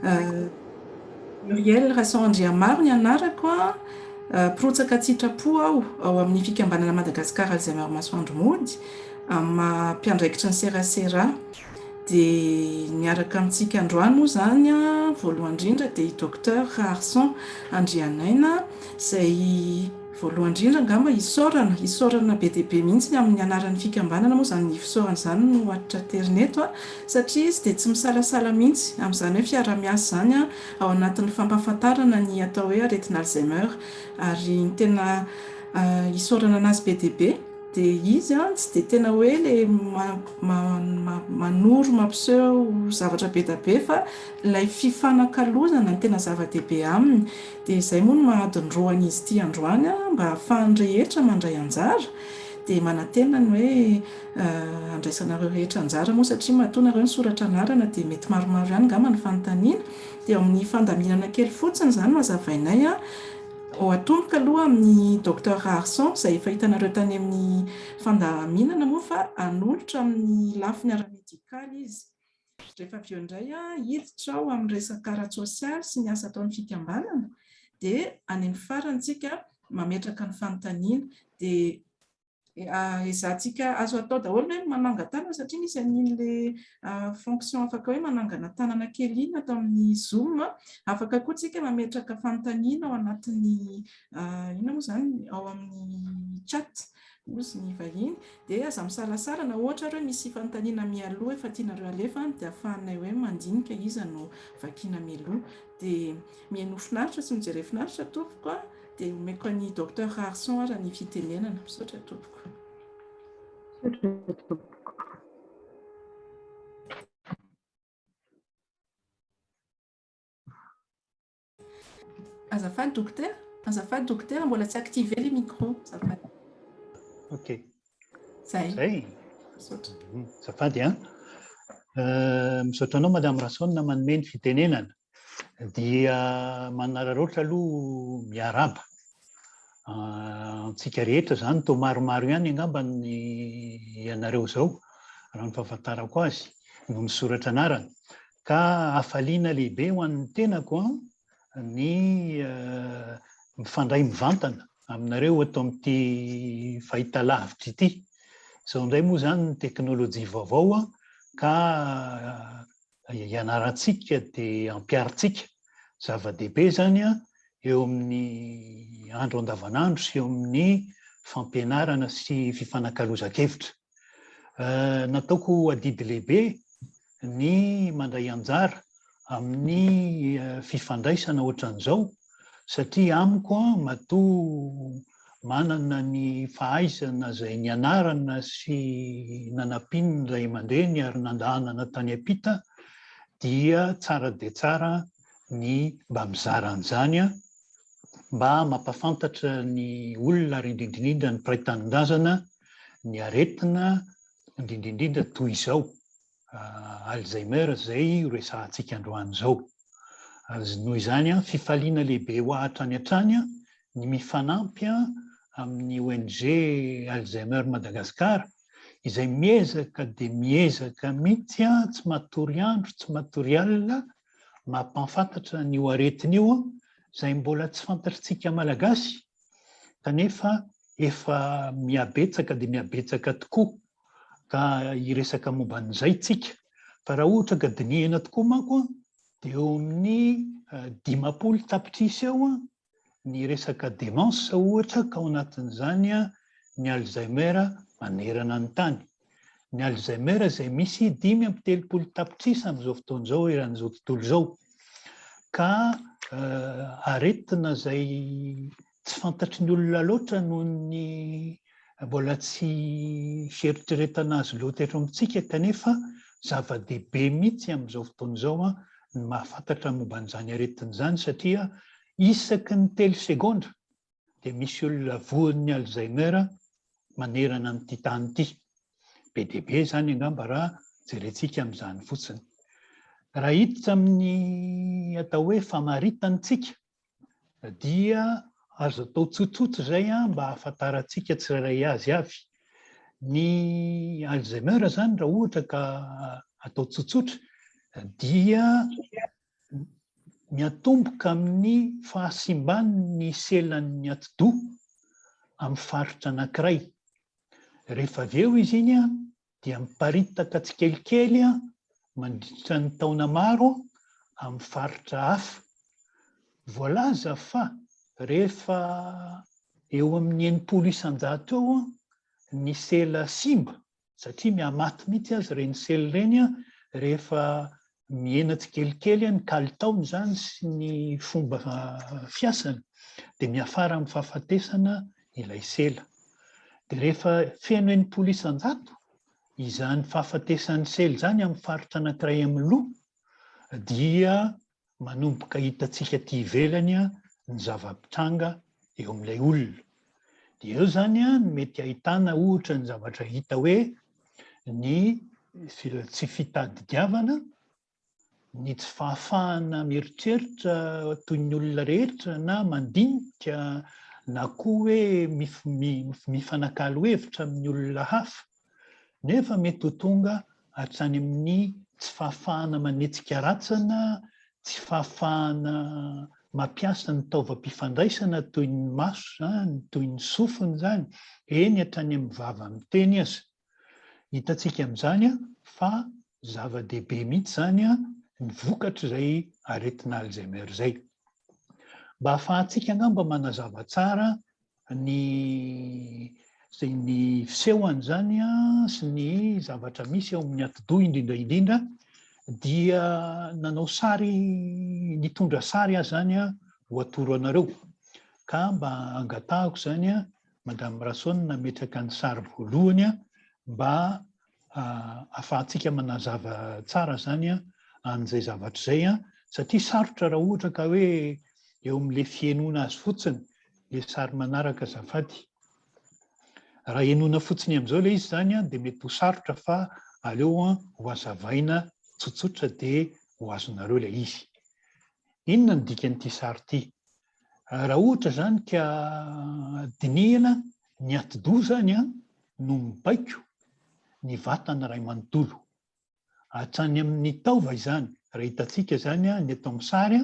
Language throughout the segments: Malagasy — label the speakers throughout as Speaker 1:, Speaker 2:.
Speaker 1: Muriel Rasoandriamaro ny anarako a, mpirotsaka an-tsitrapo aho ao amin'ny fikambanana Madagascar Alzheimer Masoandro Mody amin'ny maha mpiandraikitry ny serasera. Dia miaraka amintsika androany moa izany voalohany indrindra dia i Docteur Raharison Andrianaina izay voalohany indrindra angamba isaorana, isaorana be dia be mihitsy amin'ny anaran'ny fikambanana moa izany fisaorana izany no aterina eto satria izy dia tsy misalasala mihitsy amin'izany hoe fiaraha-miasa izany ao anatin'ny fampahafantarana ny atao hoe aretina Alzheimer ary ny tena isaorana an'azy be dia be dia izy tsy dia tena hoe ilay manoro mampiseho zavatra be dia be fa ilay fifanakalozana no tena zava-dehibe aminy. Dia izay moa no maha adiny roa an'izy ity androany mba hahafahan'ny rehetra mandray anjara. Dia manantena ny hoe handraisanareo rehetra anjara moa satria matoa nareo nisoratra anarana dia mety maromaro ihany angamba ny fanontaniana. Dia ao amin'ny fandaminana kely fotsiny izany no hazavainay. Ho atomboka aloha amin'ny Docteur Raharison izay efa hitanareo tany amin'ny fandaminana moa fa hanolotra amin'ny lafiny ara-medikaly izy. Rehefa avy eo indray hiditra aho amin'ny resaka ara-tsosialy sy ny asa ataon'ny fikambanana dia any amin'ny farany tsika mametraka ny fanontaniana. Dia ezahantsika azo atao daholo hoe manangan-tanana satria misy an'iny le fonction afaka hoe manangana tanana kely iny ato amin'ny zoom. Afaka koa tsika mametraka fanontaniana ao anatin'ny inona moa izany ao amin'ny chat hozy ny vahiny dia aza misalasala na ohatra ary hoe misy fanontaniana mialoha efa tianareo alefa dia ahafahanay hoe mandinika iza no vakiana mialoha. Dia mihainoa finaritra sy mijere finaritra tompoko a! Dia omeko an'i Docteur Raharison ara ny fitenenana. Misaotra tompoko.
Speaker 2: Misaotra tompoko.
Speaker 1: Azafady dokotera, azafady dokotera mbola tsy activé le micro, azafady.
Speaker 3: Ok.
Speaker 1: Zay.
Speaker 3: Zay.
Speaker 1: Misaotra.
Speaker 3: Azafady an. Misaotra anao Madame Rasaona manome ny fitenenana. Dia manararaotra aloha miarahaba antsika rehetra izany, toa maromaro ihany angamba ny ianareo izao raha ny fahafantarako azy no misoratra anarana. Ka hafaliana lehibe ho an'ny tenako ny mifandray mivantana aminareo eto amin'ity fahitalavitra ity. Izao indray moa izany ny teknolojia vaovao ka ianarantsika dia ampiharintsika. Zava-dehibe izany eo amin'ny andro andavanandro sy eo amin'ny fampianarana sy fifanakalozan-kevitra. Nataoko adidy lehibe ny mandray anjara amin'ny fifandraisana ohatran'izao satria amiko matoa manana ny fahaizana izay nianarana sy nanampian'ny ray aman-dreny ary nandahanana tany am-pita dia tsara dia tsara ny mba mizara an'izany mba mampafantatra ny olona ary indrindra indrindra ny mpiray tanindrazana ny aretina indrindra indrindra toy izao Alzheimer izay resahantsika androany izao. Noho izany, fifaliana lehibe ho ahy hatrany hatrany ny mifanampy amin'ny ONG Alzheimer Madagascar izay miezaka dia miezaka mihitsy, tsy matory andro, tsy matory alina, mampahafantatra an'io aretina io izay mbola tsy fantatr'tsika Malagasy kanefa efa mihabetsaka dia mihabetsaka tokoa ka hiresaka momba an'izay tsika. Fa raha ohatra ka dinihina tokoa manko dia eo amin'ny 50 tapitrisa eo ny resaka démence ohatra ka ao anatin'izany ny Alzheimer manerana ny tany. Ny Alzheimer izay misy 35 tapitrisa amin'izao fotoana izao eran'izao tontolo izao. Ka aretina izay tsy fantatry ny olona loatra noho ny mbola tsy fieritreretana azy loatra eto amintsika kanefa zava-dehibe mihitsy amin'izao fotoana izao ny mahafantatra momba an'izany aretina izany satria isaky ny telo segondra dia misy olona voan'ny Alzheimer manerana an'ity tany ity. Be dia be izany angamba raha jerentsika amin'izany fotsiny. Raha hiditra amin'ny atao hoe famaritana isika dia azo atao tsotsotra izay mba hahafantarantsika tsirairay azy avy. Ny Alzheimer izany raha ohatra ka atao tsotsotra dia Miatomboka amin'ny fahasimban'ny selan'ny atidoha amin'ny faritra anankiray. Rehefa avy eo izy iny dia miparitaka tsikelikely mandritra ny taona maro amin'ny faritra hafa. Voalaza fa rehefa eo amin'ny 60% eo ny sela simba satria mihamaty mihitsy aza ireny sela ireny rehefa mihena tsikelikely ny kalitaony izany sy ny fomba fiasany dia miafara amin'ny fahafatesana ilay sela. Dia rehefa feno 60% izany fahafatesan'ny sela izany amin'ny faritra anankiray amin'ny loha dia manomboka hitantsika aty ivelany ny zava-pitranga eo amin'ilay olona. Dia eo izany no mety ahitana ohatra ny zavatra hita hoe ny tsy fitadidiavana, ny tsy fahafahana mieritreritra toy ny olona rehetra na mandinika na koa hoe mifanakalo hevitra amin'ny olona hafa. Nefa mety ho tonga hatrany amin'ny tsy fahafahana manetsika ratsana, tsy fahafahana mampiasa ny taovam-pifandraisana toy ny maso izany, toy ny sofina izany, eny hatrany amin'ny vava miteny aza. Hitantsika amin'izany fa zava-dehibe mihitsy izany ny vokatr'izay aretina Alzheimer izay. Mba hahafahantsika angamba manazava tsara ny izay ny fisehony izany sy ny zavatra misy eo amin'ny atidoha indrindra indrindra dia nanao sary nitondra sary aho izany ho atoro anareo ka mba angatahako izany Madame Rason nametraka ny sary voalohany mba ahafahantsika manazava tsara izany an'izay zavatra izay satria sarotra raha ohatra ka hoe eo amin'ilay fihenoana azy fotsiny ilay sary manaraka azafady. Raha henoina fotsiny amin'izao ilay izy izany dia mety ho sarotra fa aleo ho hazavaina tsotsotra dia ho azonareo ilay izy. Inona no dikan'ity sary ity? Raha ohatra izany ka dinihina ny atidoha izany no mibaiko ny vatana iray manontolo. Hatrany amin'ny taova izany, raha hitantsika izany ny eto amin'ny sary,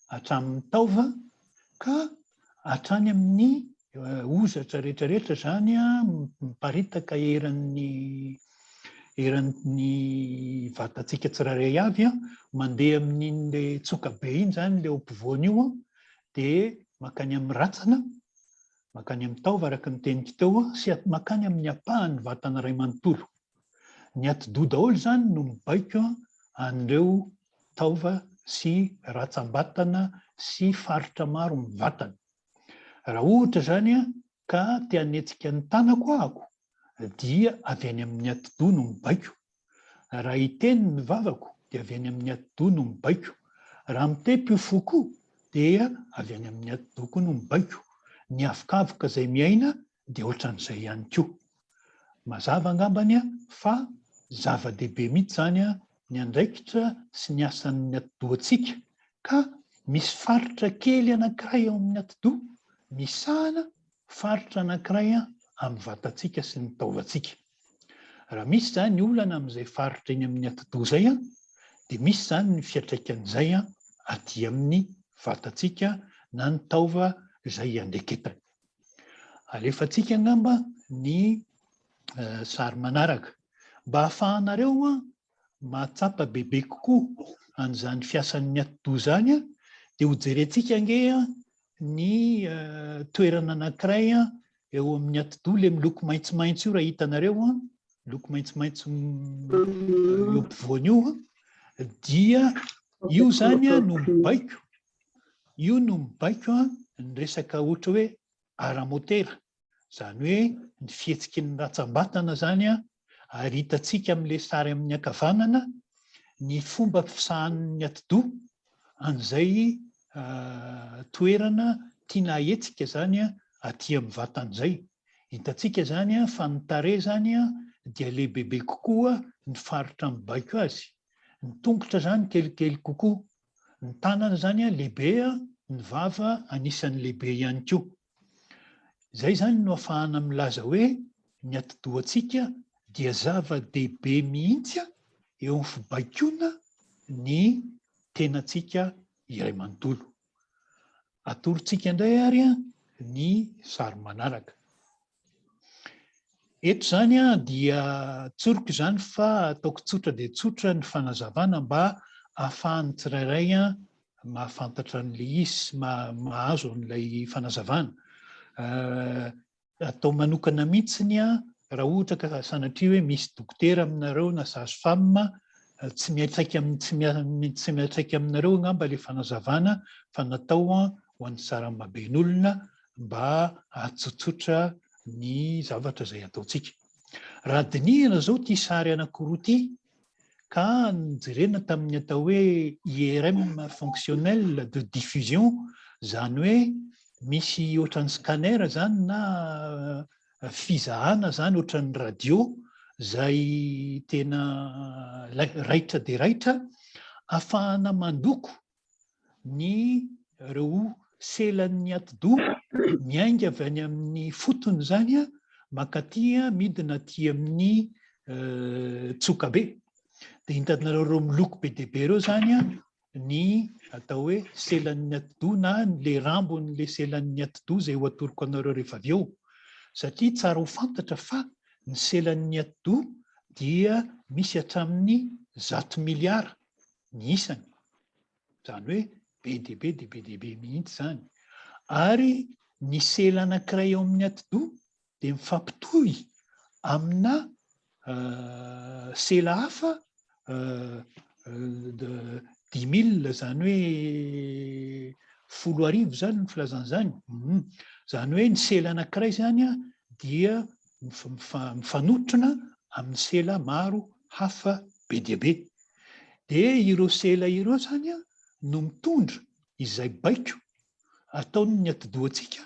Speaker 3: hatramin'ny taova ka hatrany amin'ny hozatra rehetrarehetra izany miparitaka eran'ny eran'ny vatantsika tsirairay avy, mandeha amin'iny le tsoka be iny izany le eo ampovoany io dia mankany amin'ny ratsana, mankany amin'ny taova araka ny teniko teo sy mankany amin'ny ampahan'ny vatana iray manontolo. Ny atidoha daholo izany no mibaiko an'ireo taova sy ratsam-batana sy faritra maro amin'ny vatana. Raha ohatra izany ka te hanetsika ny tanako ahako dia avy any amin'ny atidoha no mibaiko. Raha hiteny ny vavako dia avy any amin'ny atidoha no mibaiko. Raha mitepy io foko io dia avy any amin'ny atidoha koa no mibaiko. Ny avokavoka izay miaina dia ohatran'izay ihany koa. Mazava angambany fa zava-dehibe mihitsy izany ny andraikitra sy ny asan'ny atidohantsika ka misy faritra kely anankiray ao amin'ny atidoha misahana faritra anankiray amin'ny vatantsika sy ny taovantsika. Raha misy izany olana amin'izay faritra eny amin'ny atidoha izay dia misy izany ny fiantraikan'izay aty amin'ny vatantsika na ny taova izay iandraiketany. Alefantsika angamba ny sary manaraka mba hahafahanareo mahatsapa bebe kokoa an'izany fiasan'ny atidoha izany dia hojerentsika ange ny toerana anankiray eo amin'ny atidoha ilay miloko maitsomaitso io raha hitanareo miloko maitsomaitso eo ampovoany io dia io izany no mibaiko io no mibaiko ny resaka ohatra hoe ara-motera Izany hoe ny fihetsiky ny ratsambatana izany ary hitantsika amin'ilay sary amin'ny ankavanana ny fomba fisahan'ny atidoha an'izay toerana tiana hahetsika izany aty amin'ny vatana izay. Hitantsika izany fa ny tarehy izany dia lehibebe kokoa ny faritra mibaiko azy. Ny tongotra izany kelikely kokoa. Ny tanana izany lehibe, ny vava anisan'ny lehibe ihany koa. Izay izany no afahana milaza hoe ny atidohantsika dia zava-dehibe mihitsy eo amin'ny fibaikoana ny tenantsika iray manontolo. Atorontsika indray ary ny sary manaraka. Eto izany dia tsoriko izany fa ataoko tsotra dia tsotra ny fanazavana mba ahafahan'ny tsirairay mahafantatra an'ilay izy sy mahazo an'ilay fanazavana. Atao manokana mihitsiny raha ohatra ka sanatria hoe misy dokotera aminareo na sage femme, tsy miantraika amin'ny tsy miantraika aminareo angamba ilay fanazavana fa natao ho an'ny sarambaben'olona mba hahatsotsotra ny zavatra izay ataontsika. Raha dinihina izao ity sary anankiroa ity ka nojerena tamin'ny atao hoe IRM fonctionnel de diffusion, izany hoe misy ohatran'ny scanner izany na fizahana izany ohatran'ny radio izay tena raitra dia raitra ahafahana mandoko ny ireo selan'ny atidoha miainga avy any amin'ny fotony izany mankaty midina aty amin'ny tsokabe. Dia hitanareo ireo miloko be dia be ireo izany ny atao hoe selan'ny atidoha na le rambon'le selan'ny atidoha izay ho atoroko anareo rehefa avy eo. Satria tsara ho fantatra fa ny selan'ny atidoha dia misy hatramin'ny 100 miliara ny isany. Izany hoe be dia be dia be dia be mihitsy izany. Ary ny sela anankiray ao amin'ny atidoha dia mifampitohy amina sela hafa dix mille, izany hoe 10 000 izany ny filazana izany. Izany hoe ny sela anankiray izany dia mifanotrona amin'ny sela maro hafa be dia be. Dia ireo sela ireo izany no mitondra izay baiko ataon'ny atidohantsika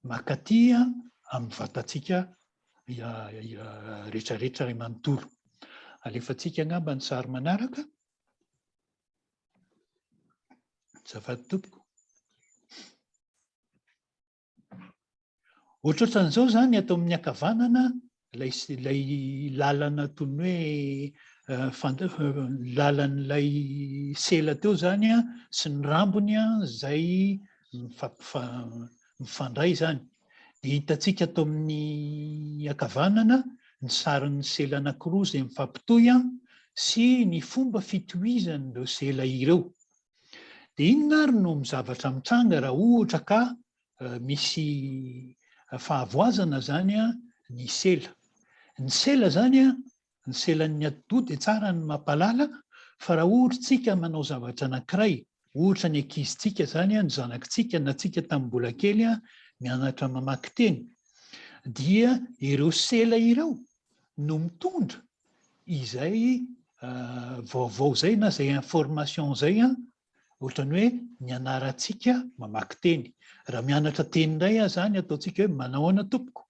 Speaker 3: mankaty amin'ny vatantsika rehetrarehetra iray manontolo. Alefantsika angamba ny sary manaraka. Azafady tompoko. Ohatrohatran'izao izany ato amin'ny ankavanana ilay ilay lalana toy ny hoe lalan'ilay sela teo izany sy ny rambony izay mifandray izany. Dia hitantsika ato amin'ny ankavanana ny sarin'ny sela anankiroa izay mifampitohy sy ny fomba fitohizan'ireo sela ireo. Dia inona ary no zavatra mitranga raha ohatra ka misy fahavoazana izany ny sela? Ny sela izany, ny selan'ny atidoha dia tsara ny mampahalala fa raha ohatra isika manao zavatra anankiray, ohatra ny ankizintsika izany, ny zanakitsika na tsika tamin'ny mbola kely mianatra mamaky teny, dia ireo sela ireo no mitondra izay vaovao izay na izay information izay ohatran'ny hoe nianarantsika mamaky teny. Raha mianatra teny indray aho izany ataontsika hoe manahoana tompoko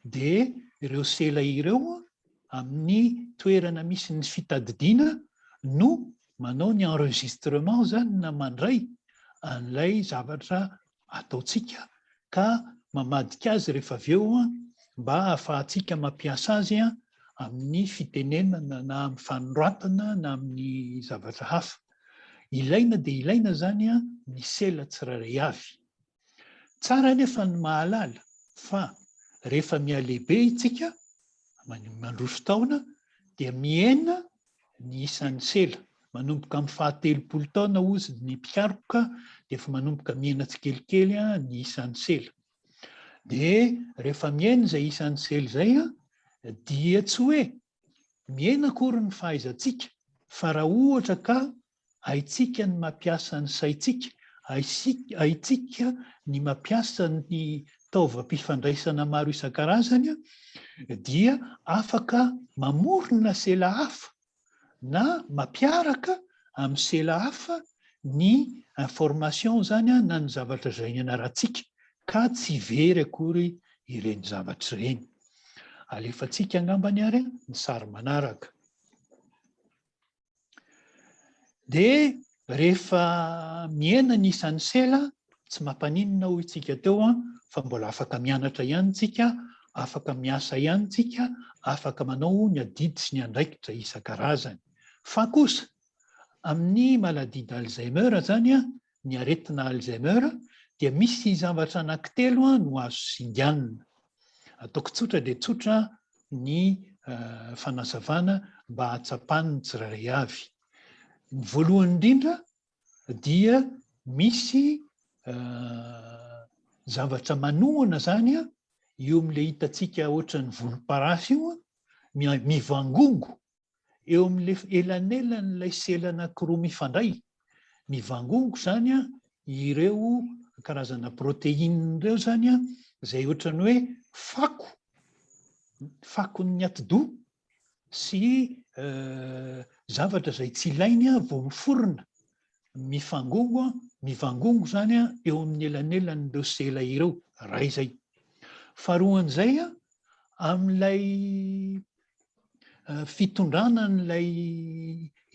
Speaker 3: dia ireo sela ireo amin'ny toerana misy ny fitadidiana no manao ny enregistrement izany na mandray an'ilay zavatra ataontsika ka mamadika azy rehefa avy eo mba hahafahantsika mampiasa azy amin'ny fitenenana na amin'ny fanoratana na amin'ny zavatra hafa. Ilaina dia ilaina izany ny sela tsirairay avy. Tsara anefa ny mahalala fa rehefa mihalehibe isika, mandroso taona, dia mihena ny isan'ny sela. Manomboka amin'ny fahatelopolo taona hozy ny mpikaroka dia efa manomboka mihena tsikelikely ny isan'ny sela. Dia rehefa mihena izay isan'ny sela izay dia tsy hoe mihena akory ny fahaizantsika fa raha ohatra ka Haintsika ny mampiasa ny saintsika, haintsika ny mampiasa ny taovam-pifandraisana maro isan-karazany, dia afaka mamorona sela hafa na mampiaraka amin'ny sela hafa ny information izany na ny zavatra izay nianarantsika ka tsy very akory ireny zavatra ireny. Alefantsika angambany ary ny sary manaraka. Dia rehefa mihena ny isan'ny sela, tsy mampaninona hoy tsika teo an, fa mbola afaka mianatra ihany tsika, afaka miasa ihany tsika, afaka manao ny adidy sy ny andraikitra isan-karazany. Fa kosa, amin'ny maladie d'Alzheimer zany an, ny aretina Alzheimer dia misy zavatra anankitelo no azo singanina. Ataoko tsotra dia tsotra ny fanazavana mba hahatsapan'ny tsirairay avy. Ny voalohany indrindra dia misy zavatra manohana izany eo amin'ilay hitantsika ohatran'ny volomparasy io, mivangongo eo amin'ilay elanelan'ilay sela anankiroa mifandray. Mivangongo izany ireo karazana protéines ireo izany izay ohatran'ny hoe fako, fakon'ny atidoha sy zavatra izay tsy ilainy vao miforona, mifangongo, mivangongo izany eo amin'ny elanelan'ireo sela ireo, iray izay. Faharoan'izay, amin'ilay fitondrana an'ilay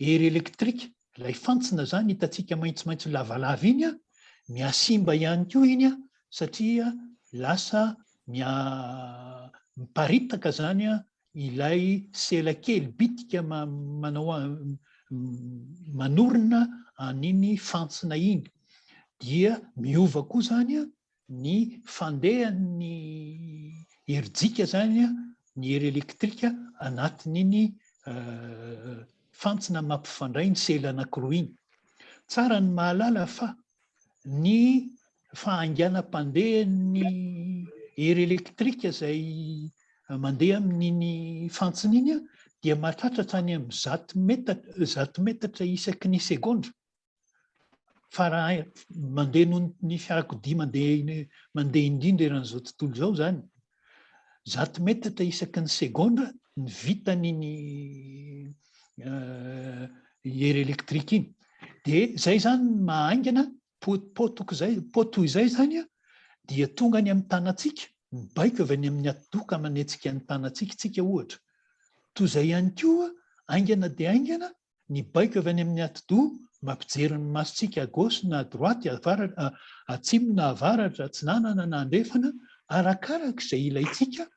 Speaker 3: hery elektrika, ilay fantsona izany hitantsika maitsomaitso lavalava iny, mihasimba ihany koa iny satria lasa miha miparitaka izany ilay sela kely bitika manao manorina an'iny fantsona iny. Dia miova koa izany ny fandehan'ny herijika izany, ny hery elektrika anatin'iny fantsona mampifandray ny sela anankiroa iny. Tsara ny mahalala fa ny fahainganam-pandehan'ny hery elektrika izay mandeha amin'iny fantsona iny dia mahatratra hatrany amin'ny 100 metatra, 100 metatra isaky ny segondra. Fa raha mandeha noho ny fiarakodia mandeha mandeha indrindra eran'izao tontolo izao izany, 100 metatra isaky ny segondra ny vitan'iny hery elektrika iny. Dia izay izany ny mahaingana, poa izay, poa toy izay izany dia tonga any amin'ny tanantsika, mibaiko avy any amin'ny atidoha ka manetsika ny tanantsika isika ohatra. Toy izay ihany koa, haingana dia haingana Ny baiko avy any amin'ny atidoha mampijery ny masontsika à gauche na à droite, avaratra, atsimo na avaratra, atsinanana na andrefana, arakaraka izay ilaintsika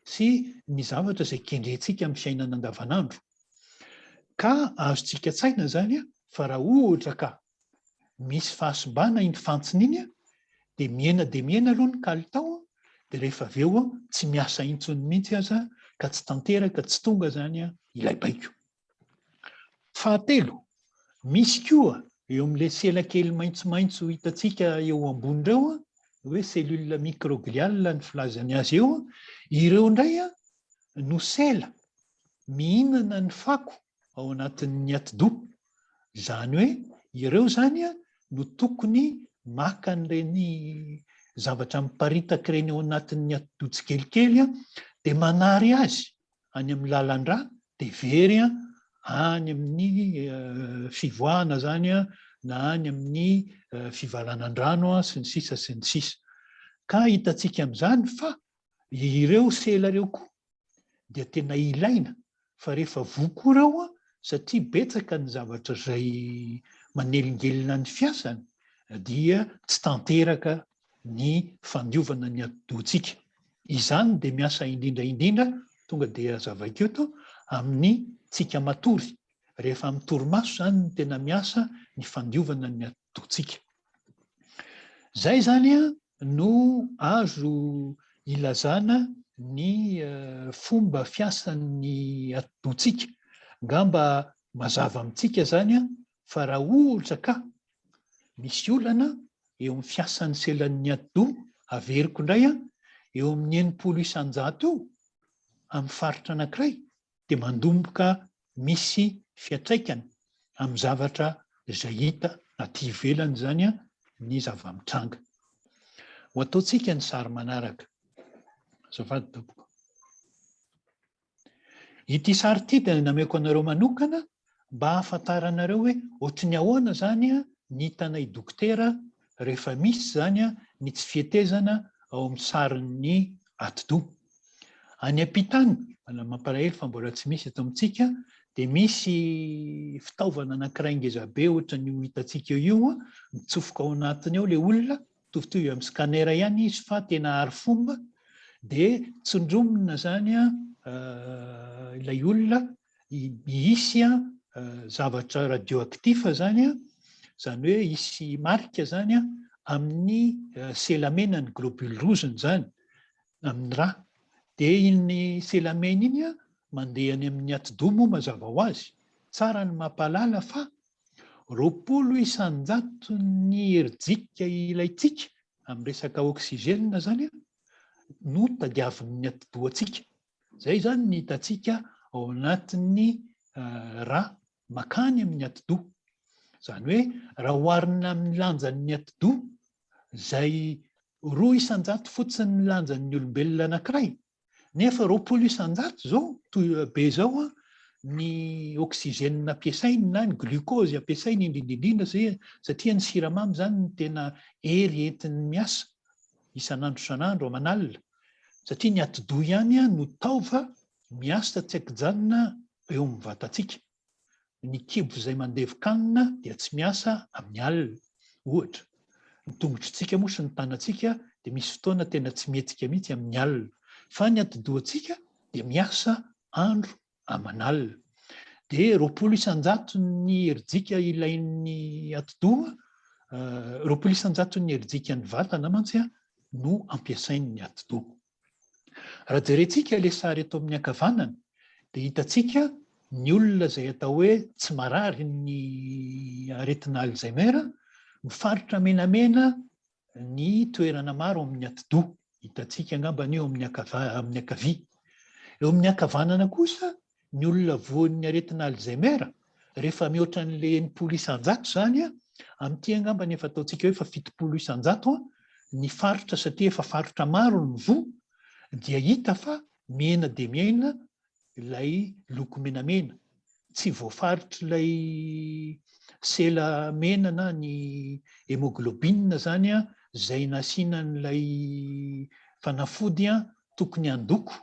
Speaker 3: sy ny zavatra izay kendrentsika amin'ny fiainana andavanandro. Ka azontsika an-tsaina izany fa raha ohatra ka misy fahasimbana iny fantsona iny dia mihena dia mihena aloha ny kalitao dia rehefa avy eo tsy miasa intsony mihitsy aza ka tsy tanteraka, tsy tonga izany ilay baiko. Fahatelo, misy koa eo amin'ilay sela kely maitsomaitso hitantsika eo ambony ireo, hoe cellule microgliale ny filazany azy eo, ireo indray no sela mihinana ny fako ao anatin'ny atidoha. Izany hoe ireo izany no tokony maka an'ireny zavatra miparitaka ireny ao anatin'ny atidoha tsikelikely dia manary azy any amin'ny lalan-drà dia very any amin'ny fivoahana izany na any amin'ny fivalanan-drano sy ny sisa sy ny sisa. Ka hitantsika amin'izany fa ireo sela ireo koa dia tena ilaina fa rehefa voa koa ireo satria betsaka ny zavatra izay manelingelina ny fiasany dia tsy tanteraka ny fandiovana ny atidohantsika. Izany dia miasa indrindra indrindra, tonga dia hazavaiko eto, amin'ny tsika matory. Rehefa amin'ny torimaso izany no tena miasa ny fandiovana ny atidohantsika. Izay izany no azo ilazana ny fomba fiasan'ny atidohantsika. Angamba mazava amintsika izany fa raha ohatra ka misy olana eo amin'ny fiasan'ny selan'ny atidoha, averiko indray an, eo amin'ny 60% eo amin'ny faritra anankiray dia mandomboka misy fiantraikany amin'ny zavatra izay hita aty ivelany izany ny zava-mitranga. Ho ataontsika ny sary manaraka. Azafady tompoko. Ity sary ity dia nameko anareo manokana mba hahafantaranareo hoe ohatry ny ahoana izany ny hitanay dokotera rehefa misy izany ny tsy fihetezana ao amin'ny sarin'ny atidoha. Any ampita any, mampalahelo fa mbola tsy misy eto amintsika, dia misy fitaovana anankiray ngezabe ohatran'io hitantsika eo io, mitsofoka ao anatiny ao ilay olona, Mitovitovy amin'ny scanner ihany izy fa tena arifomba dia tsindromina izany ilay olona hisy zavatra radioactif izany. Izany hoe hisy marika izany amin'ny sela mena ny globule rouge-ny izany amin'ny ra. Dia iny sela mena iny mandeha any amin'ny atidoha moa mazava ho azy. Tsara ny mampahalala fa 20 isan-jaton'ny herijika ilaintsika amin'ny resaka oxygène izany no tadiavin'ny atidohantsika. Izay izany ny hitantsika ao anatin'ny ra makany amin'ny atidoha. Izany hoe raha oharina amin'ny lanjan'ny atidoha izay 2% fotsiny ny lanjan'ny olombelona anankiray, nefa 20% izao toy be izao ny oxygène ampiasainy na ny glucose ampiasainy indrindra indrindra satria ny siramamy izany no tena hery entiny miasa isan'andro isan'andro aman'alina satria ny atidoha ihany no taova miasa tsy an-kijanona eo amin'ny vatantsika. Ny kibo izay mandevin-kanina dia tsy miasa amin'ny alina, ohatra. Ny tongotritsika moa sy ny tanantsika dia misy fotoana tena tsy mihetsika mihitsy amin'ny alina. Fa ny atidohantsika dia miasa andro aman'alina. Dia 20 isan-jaton'ny herijika ilain'ny atidoha, 20 isan-jaton'ny herijikan'ny vatana mantsy no ampiasain'ny atidoha. Raha jerentsika ilay sary eto amin'ny ankavanana dia hitantsika ny olona izay atao hoe tsy marary ny aretina Alzheimer, mifaritra menamena ny toerana maro amin'ny atidoha. Hitantsika angamba io amin'ny amin'ny ankavia. Eo amin'ny ankavanana kosa ny olona voan'ny aretina Alzheimer, rehefa mihoatra an'ilay 60% izany, amin'ity angamba ny efa ataontsika hoe efa 70% ny faritra satria efa faritra maro ny voa, dia hita fa mihena dia mihena ilay loko menamena. Tsy voafaritr'ilay sela mena na ny hémoglobine izany izay nasiana an'ilay fanafody tokony handoko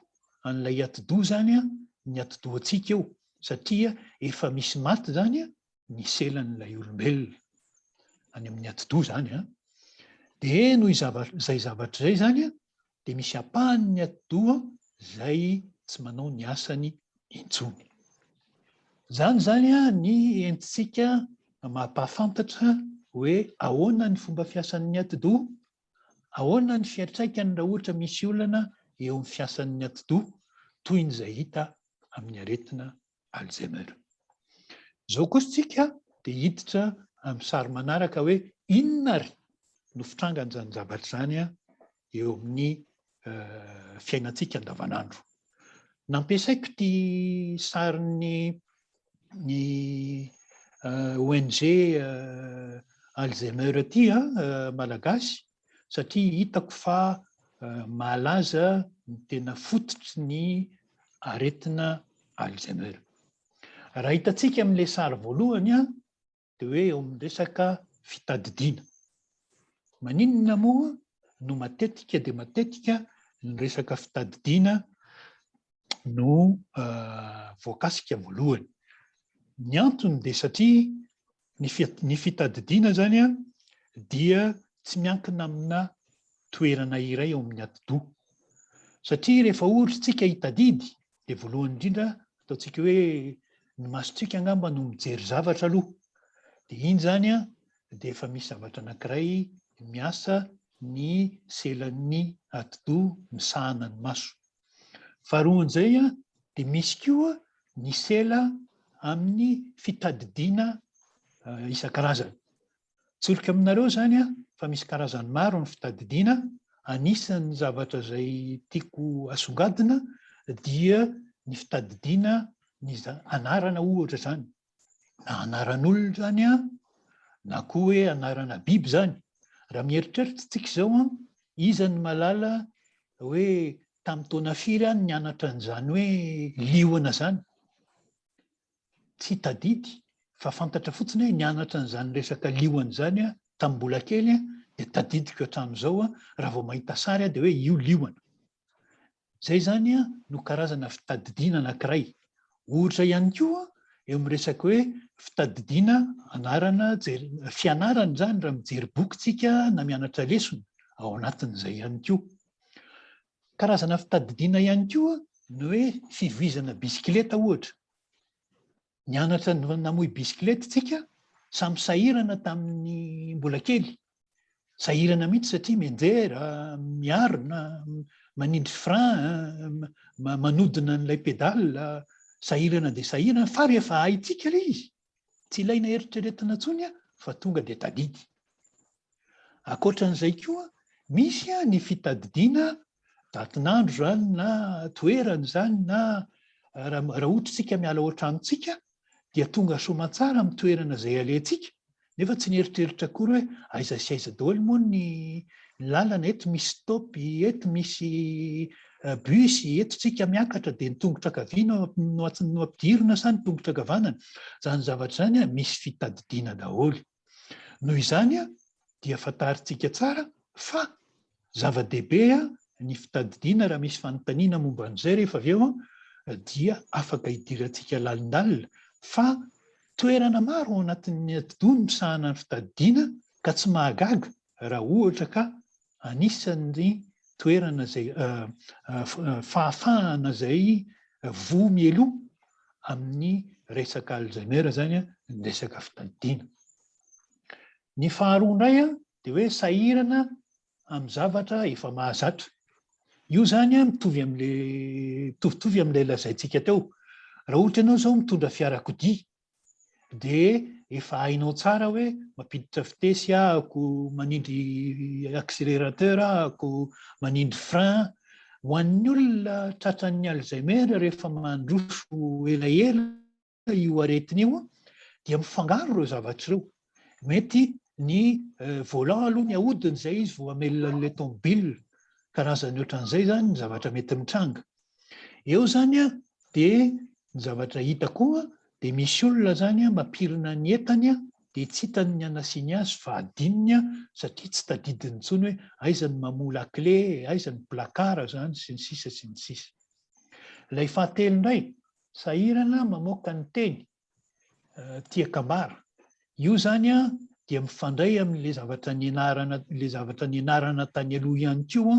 Speaker 3: an'ilay atidoha izany ny atidohantsika eo satria efa misy maty izany ny selan'ilay olombelona any amin'ny atidoha izany an. Dia noho izay zavatra izay izany dia misy ampahany ny atidoha izay tsy manao ny asany intsony. Izany izany ny entintsika mampahafantatra hoe ahoana ny fomba fiasan'ny atidoha, Ahoana ny fiantraikany raha ohatra misy olana eo amin'ny fiasan'ny atidoha toy ny izay hita amin'ny aretina Alzheimer? Izao kosa isika dia hiditra amin'ny sary manaraka hoe inona ary no fitrangan'izany zavatra izany eo amin'ny fiainantsika andavanandro. Nampiasaiko ity sarin'ny ny ONG Alzheimer ity malagasy satria hitako fa mahalaza ny tena fototry ny aretina Alzheimer. Raha hitantsika amin'ilay sary voalohany dia hoe eo amin'ny resaka fitadidiana. Maninona moa no matetika dia matetika ny resaka fitadidiana no voakasika voalohany? Ny antony dia satria ny fitadidiana izany dia tsy miankina amina toerana iray ao amin'ny atidoha. Satria rehefa ohatra isika hitadidy dia voalohany indrindra ataontsika hoe ny masontsika angamba no mijery zavatra aloha. Dia iny izany dia efa misy zavatra anankiray miasa ny selan'ny atidoha misahana ny maso. Faharoan'izay dia misy koa ny sela amin'ny fitadidiana isan-karazany. Tsoriko aminareo izany fa misy karazany maro ny fitadidiana, anisan'ny zavatra izay tiako asongadina dia ny fitadidiana ny anarana ohatra izany, na anaran'olona izany na koa hoe anarana biby izany. Raha mieritreritra isika izao, iza no mahalala hoe tamin'ny taona firy aho no nianatra an'izany hoe liona izany? Tsy tadidy fa fantatra fotsiny hoe nianatra an'izany resaka liona izany aho tamin'ny mbola kely dia tadidiko hatramin'izao raha vao mahita sary aho dia hoe io liona. Izay izany no karazana fitadidiana anankiray. Ohatra ihany koa eo amin'ny resaka hoe fitadidiana anarana, fianarana izany raha mijery boky tsika na mianatra lesona, ao anatin'izay ihany koa. Karazana fitadidiana ihany koa ny hoe fivoizana bisikileta ohatra. Nianatra namoy bisikileta isika. Samy sahirana tamin'ny mbola kely. Sahirana mihitsy satria mianjera, miarina, manindry frein, manodina an'ilay pédale, sahirana dia sahirana fa rehefa haintsika ilay izy, tsy ilaina eritreretina intsony fa tonga dia tadidy. Ankoatran'izay koa, misy ny fitadidiana datin'andro izany na toerana izany na raha ohatra isika miala ao an-tranontsika dia tonga soamantsara amin'ny toerana izay alehantsika nefa tsy nieritreritra akory hoe aiza sy aiza daholo moa ny lalana, eto misy stop, eto misy bus, eto tsika miakatra dia ny tongotra ankavia no no ampidirina sa ny tongotra ankavanana. Izany zavatra izany misy fitadidiana daholo. Noho izany dia fantarintsika tsara fa zava-dehibe ny fitadidiana, raha misy fanontaniana momba an'izay rehefa avy eo dia afaka hidirantsika lalindalina fa toerana maro ao anatin'ny atidoha no misahana ny fitadidiana ka tsy mahagaga raha ohatra ka anisan'ny toerana izay fahafahana izay voa mialoha amin'ny resaka Alzheimer izany ny resaka fitadidiana. Ny faharoa indray dia hoe sahirana amin'ny zavatra efa mahazatra. Io izany mitovy amin'ilay mitovitovy amin'ilay lazaintsika teo. Raha ohatra ianao izao mitondra fiarakodia dia efa hainao tsara hoe mampiditra vitesy ahako, manindry accélérateur ahako, manindry frein. Ho an'ny olona tratran'ny Alzheimer rehefa mandroso elaela io aretina io dia mifangaro ireo zavatra ireo. Mety ny volant aloha ny ahodiny izay izy vao hamelona an'ilay tomobile. Karazany ohatran'izay izany ny zavatra mety mitranga. Eo izany dia ny zavatra hita koa dia misy olona izany mampirina ny entany dia tsy hitany ny hanasiany azy fa adinony satria tsy tadidiny intsony hoe aiza ny mamoha lakile, aiza ny placard izany sy ny sisa sy ny sisa. Ilay fahatelo indray, sahirana mamoaka ny teny tian-kambara. Io izany dia mifandray amin'ilay zavatra nianarana, ilay zavatra nianarana tany aloha ihany koa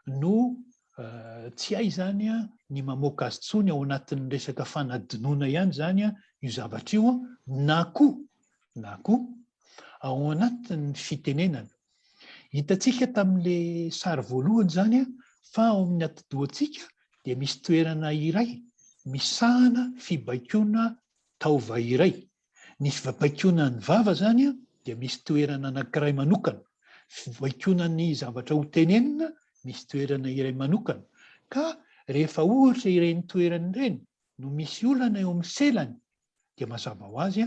Speaker 3: no tsy hay izany ny mamoaka azy intsony ao anatin'ny resaka fanadinoana ihany izany io zavatra io na koa na koa ao anatin'ny fitenenana. Hitantsika tamin'ilay sary voalohany izany fa ao amin'ny atidohantsika dia misy toerana iray misahana fibaikoana taova iray. Ny fibaikoana ny vava izany dia misy toerana anankiray manokana. Fibaikoana ny zavatra ho tenenina misy toerana iray manokana. Ka rehefa ohatra ireny toerana ireny no misy olana eo amin'ny selany dia mazava ho azy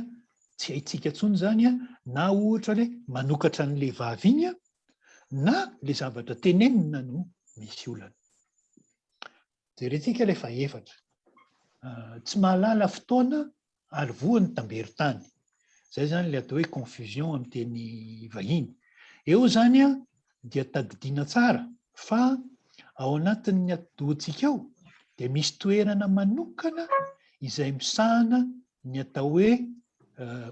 Speaker 3: tsy haintsika intsony izany na ohatra hoe manokatra an'ilay vava iny na ilay zavatra tenenina no misy olana. Jerentsika ilay fahefatra. Tsy mahalala fotoana ary voa ny tamberin-tany. Izay izany ilay atao hoe confusion amin'ny teny vahiny. Eo izany dia tadidiana tsara fa ao anatin'ny atidohantsika ao dia misy toerana manokana izay misahana ny atao hoe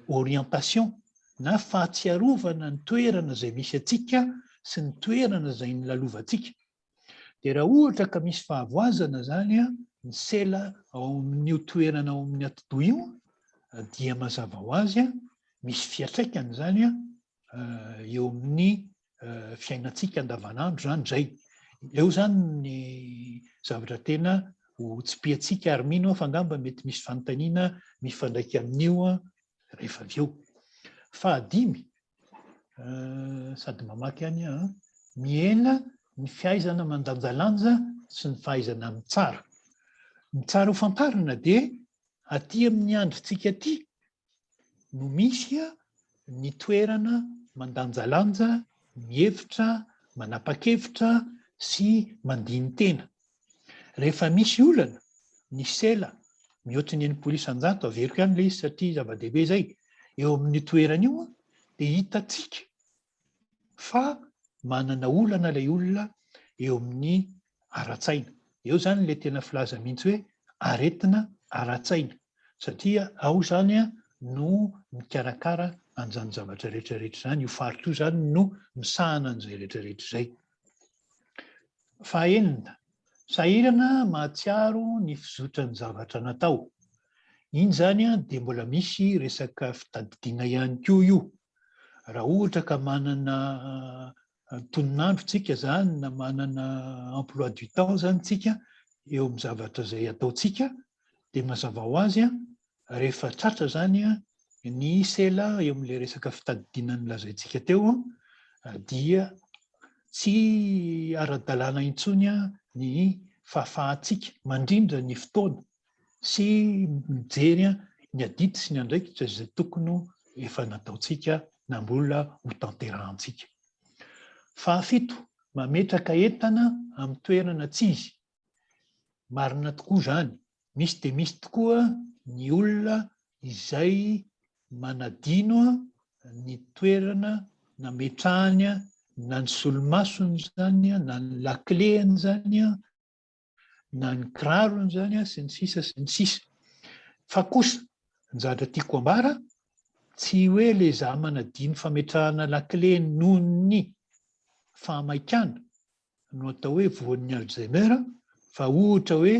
Speaker 3: orientation na fahatsiarovana ny toerana izay misy antsika sy ny toerana izay nilalovantsika. Dia raha ohatra ka misy fahavoazana izany ny sela ao amin'io toerana ao amin'ny atidoha io dia mazava ho azy misy fiantraikany izany eo amin'ny fiainantsika andavanandro izany izay. Eo izany ny zavatra tena ho tsipihantsika ary mino aho fa angamba mety misy fanontaniana mifandraika amin'io rehefa avy eo. Fahadimy, sady mamaky ihany aho, mihena ny fahaizana mandanjalanja sy ny fahaizana mitsara. Ny tsara ho fantarina dia aty amin'ny androntsika aty no misy ny toerana mandanjalanja, mihevitra, manapa-kevitra sy mandini-tena. Rehefa misy olana, ny sela mihoatry ny 60%, averiko ihany ilay izy satria zava-dehibe izay, eo amin'io toerana io dia hitantsika fa manana olana ilay olona eo amin'ny ara-tsaina. Eo izany ilay tena filaza mihitsy hoe aretina ara-tsaina satria ao izany no mikarakara an'izany zavatra rehetra rehetra izany, io faritra io izany no misahana an'izay rehetra rehetra izay. Fahaenina, sahirana mahatsiaro ny fizotran'ny zavatra natao. Iny izany dia mbola misy resaka fitadidiana ihany koa io. Raha ohatra ka manana tononandro tsika izany na manana emploi du temps izany tsika eo amin'ny zavatra izay ataontsika dia mazava ho azy rehefa tratra izany ny sela eo amin'ilay resaka fitadidiana nolazaintsika teo dia tsy ara-dalàna intsony ny fahafahantsika mandrindra ny fotoana sy mijery ny adidy sy ny andraikitra izay tokony efa nataontsika na mbola hotanterahantsika. Fahafito, mametraka entana amin'ny toerana tsy izy. Marina tokoa izany. Misy dia misy tokoa ny olona izay manadino ny toerana nametrahany na ny solomasony izany na ny lakilehany izany na ny kirarony izany sy ny sisa sy ny sisa. Fa kosa, ny zavatra tiako ambara, tsy hoe le za manadino fametrahana lakile noho ny fahamaikana no atao hoe voan'ny Alzheimer, fa ohatra hoe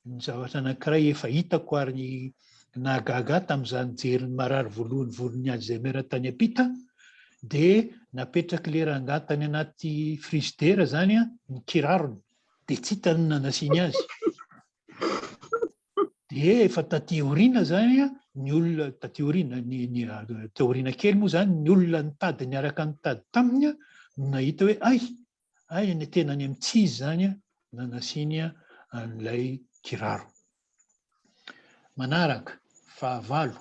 Speaker 3: ny zavatra anankiray efa hitako ary nahagaga ahy tamin'izaho nijery ny marary voalohany voan'ny Alzheimer tany am-pita, dia napetrak'ilay rangahy tany anaty frizidera izany ny kirarony. Dia tsy hitany ny nanasiany azy. Dia efa taty aoriana izany ny olona, taty aoriana, ny, ny, taty aoriana kely moa izany, ny olona nitady niaraka nitady taminy no nahita hoe ay, ay ny tena any amin'ny tsy izy izany nanasiany an'ilay kiraro. Manaraka, fahavalo,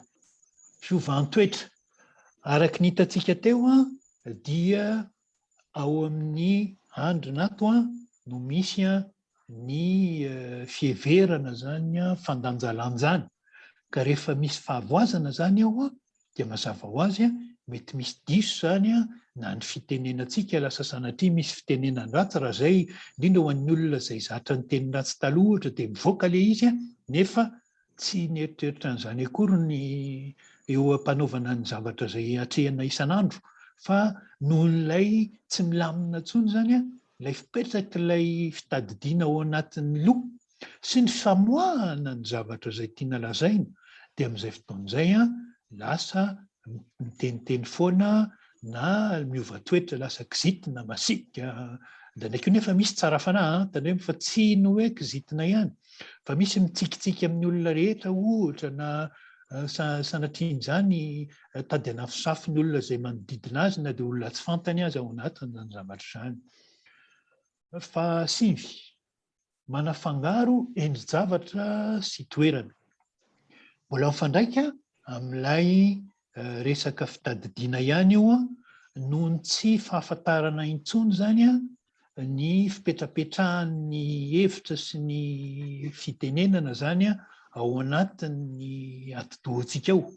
Speaker 3: fiovan-toetra. Araka ny hitantsika teo dia Ao amin'ny andrina ato no misy ny fiheverana izany fandanjalanjana. Ka rehefa misy fahavoazana izany ao dia mazava ho azy mety misy diso izany na ny fitenenantsika lasa sanatria misy fitenenan-dratsy raha izay, indrindra ho an'ny olona izay zatra niteny ratsy taloha ohatra dia mivoaka ilay izy nefa Tsy nieritreritra an'izany akory ny eo am-panaovana ny zavatra izay atrehina isan'andro fa noho ilay tsy milamina intsony izany, ilay fipetrak'ilay fitadidiana ao anatin'ny loha sy ny famoahana ny zavatra izay tiana lazaina dia amin'izay fotoana izay lasa miteniteny foana na miova toetra lasa kizitina, masiaka, indraindray koa nefa misy tsara fanahy an, tandremo fa tsy ny hoe kizitina ihany fa misy mitsikitsiky amin'ny olona rehetra ohatra na sanatrian'izany tady hanafosafo ny olona izay manodidina azy na dia olona tsy fantany aza ao anatin'izany zavatra izany. Fahasivy, manafangaro endri-javatra sy toerana. Mbola mifandraika amin'ilay resaka fitadidiana ihany io noho ny tsy fahafantarana intsony izany ny fipetrapetrahan'ny hevitra sy ny fitenenana izany ao anatin'ny atidohantsika ao.